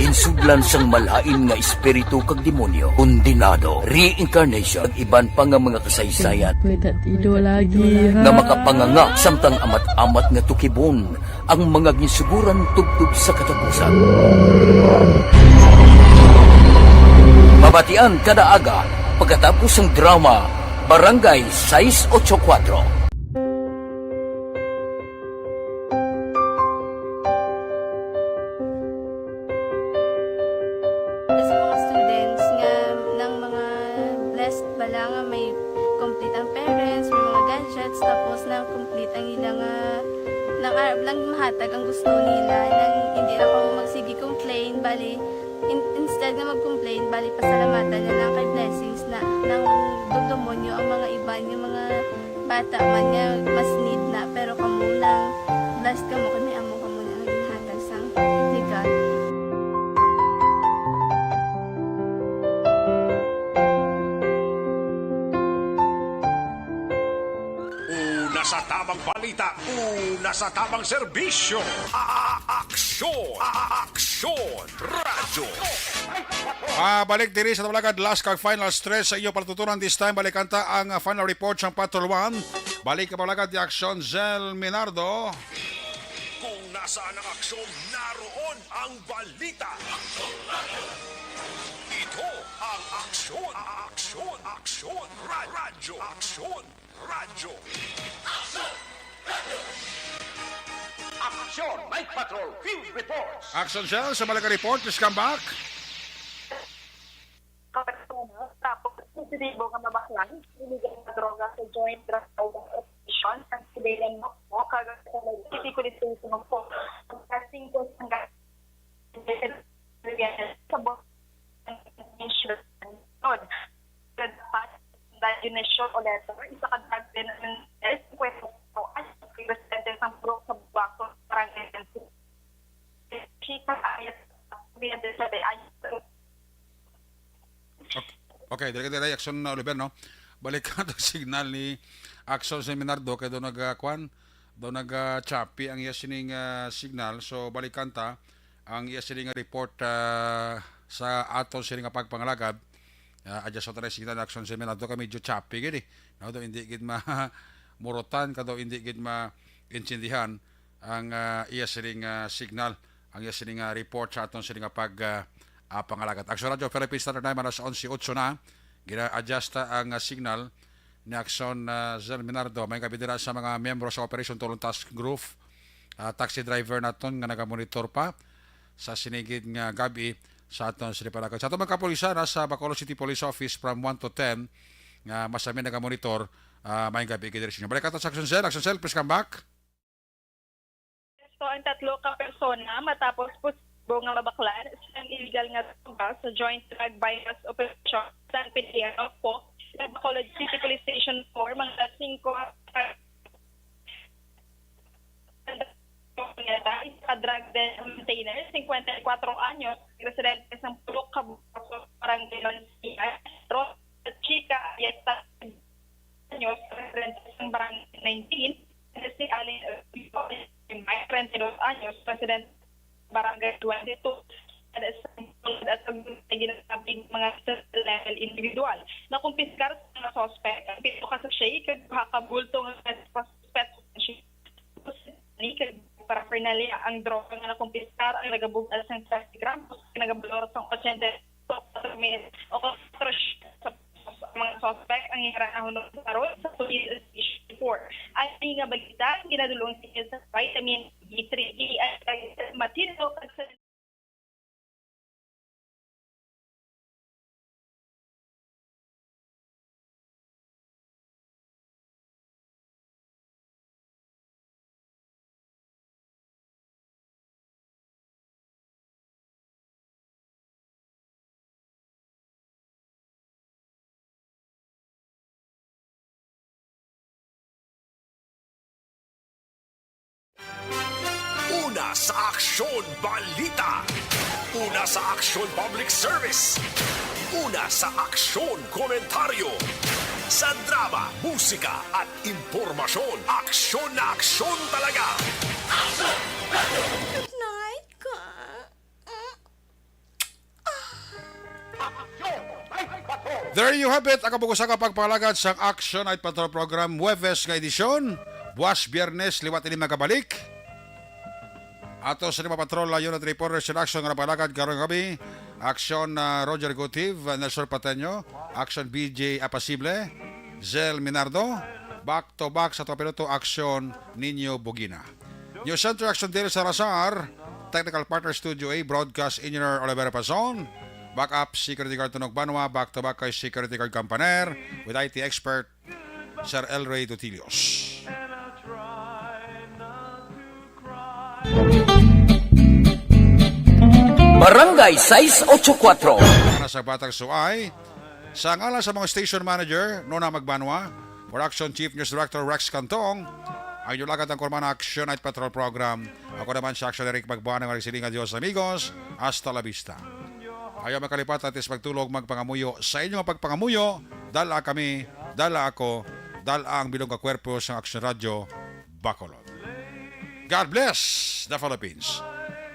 ginsudlan sang malain nga espiritu kag demonyo, kondenado, reincarnation, kag iban pa nga mga kasaysayan May tatido lagi, ha? nga makapanganga samtang amat-amat nga tukibon ang mga ginsuguran tubtob sa katapusan. Mabatian kada aga pagkatapos sang drama Barangay sais ocho kuwatro. Sa mga students nga nang mga blessed bala nga may complete ang parents, may mga gadgets, tapos na complete ang ila nga nang arab lang mahatag ang gusto nila, nang hindi na kamo magsige complain, bali, in-, instead nga mag-complain, bali, pasalamatan na lang kay blessings na nang dumdumo nyo ang mga iban nga mga bata man nga mas need na, pero kamo lang, blessed kamo kay may amo kamo na nga ginhatag sang legal. Una sa tamang balita, una sa tamang serbisyo. A-, a-, aksyon, a-, a-, aksyon, radyo. Ah, balik diri sa Tabalagan, last kag final stretch sa iyo palatutunan. This time, balikan ta ang, ah, final report sang Patrol One. Balik ka palagad ni Aksyon Zell Minardo. Kung nasaan ang aksyon, naroon ang balita. Ito ang aksyon, aksyon, aksyon, ra-, radyo, aksyon, radyo. Aksyon, Night Patrol, Field Reports. Aksyon Zell, sa Malaga Report, please come back. Kapatid, tapos positibo nga mabaklan illegal nga droga sa Joint Drug Operation sa Sibilan Mokmok, kag sa City Police Station Mokmok, ang kasing ko sa sa Dionisio Oleta, isa ka drug den ang singkwenta y kuwatro anyos, residente sa Purok sa Bubaco, Barangay Chika, Ayat, Probinsya de Ayat. Okay, okay, dali ka, dali, Aksyon, uh, Oliver, no? Balik ka to signal ni Aksyon Zell Minardo, kay daw nag, uh, kwan, daw nag, uh, choppy ang iya sining, uh, signal. So, balikan ta ang iya sining report, uh, sa aton sining nga pagpangalagad. Uh, adjust ta na signal ni Aksyon Zell Minardo, kay medyo choppy gid, eh. No, daw hindi gid ma-, murutan, ka daw hindi gid maintindihan ang, ah, iya sining, ah, signal, ang iya sining, ah, report sa aton sining nga pag, ah, ah, pangalagad. Aksyon Radyo Philippines Standard Time, alas onse otso na. Gina-adjust ta ang, ah, signal ni Aksyon, ah, Zell Minardo. May kabidira sa mga miyembro sa Operation Tulong Task Group, ah, taxi driver naton nga nagamonitor pa sa sinigid nga gabi sa aton sining pangalagad. Sa aton mga kapulisan, nasa Bacolod City Police Office from one to ten, nga masami nagamonitor, ah, may gabi gid diri sa inyo. Balik ta sa Aksyon Zell. Aksyon Zell, please come back. Aresto ang tatlo ka persona matapos positibo nga mabaklan sa illegal nga droga sa Joint Drug Buy-Bust Operation sa San Pedro po sa Bacolod City Police Station four, mga alas singko. Isa ka drug den maintainer, singkwenta y kuwatro anyos, residente sa Purok Kabukaso, Barangay Mansilla, Rosa Chica Ayesta, anyos, residente sa Barangay nineteen, si Allen Rubio, treinta y dos anyos, residente sa Barangay twenty-two, sa at sa ginasabing mga level individual. Nakumpiskar sa mga suspect ang pito ka sachet kag duha ka bulto nga suspect. ni kag paraphernalia. Ang droga nga nakumpiskar ang nagabug-at sang traffic gram nagabalor sang ochenta y cuatro mil o cuatro sa mga suspect ang ira nahunon karon sa Police Station four. Ani nga balita ang ginadul-ong sa inyo sa vitamin D three. Kini ang Matino kag sa Una sa Aksyon Balita. Una sa Aksyon Public Service. Una sa Aksyon Komentaryo. Sa drama, musika at impormasyon, aksyon na aksyon talaga. Good night, ka. There you have it, ang kabug-usan nga pagpangalagad sang Action Night Patrol Program, Huwebes nga edisyon. Buwas Biyernes, liwat ini magabalik. Ato sa lima patrol, unit reporters in action nga napalagad karong gabi. Action na Roger Gutiv, Nelson Pateño, Action B J Apasible, Zel Minardo, back to back sa Tuwa Piloto, Action Nino Bugina. News Center, Action Dale Salazar, technical partner Studio A, broadcast engineer Oliver Pazon, backup security guard Tunog Banwa, back to back kay security guard Campaner, with I T expert Sir Elray Dutilios. Barangay sais ocho kuatro. Para sa Batang Suay, sa ngalan sa mga station manager, Nona Magbanwa, Production Chief News Director Rex Cantong, ang inyong lagad ang Kurmana Action Night Patrol Program. Ako naman si Action Eric Magbanwa, nagsiling nga Dios amigos, hasta la vista. Ayaw makalipat at is magtulog, magpangamuyo. Sa inyong pagpangamuyo, dala kami, dala ako, dala ang bilog nga kwerpo sa Action Radio, Bacolod. God bless the Philippines.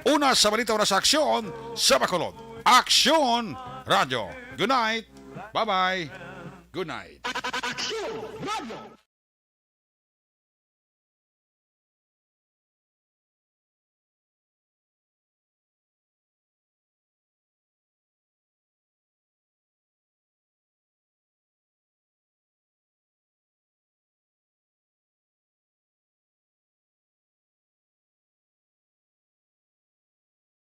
Una sa balita, una sa aksyon sa Bacolod. Aksyon Radio. Good night. Bye-bye. Good night. Aksyon Radio.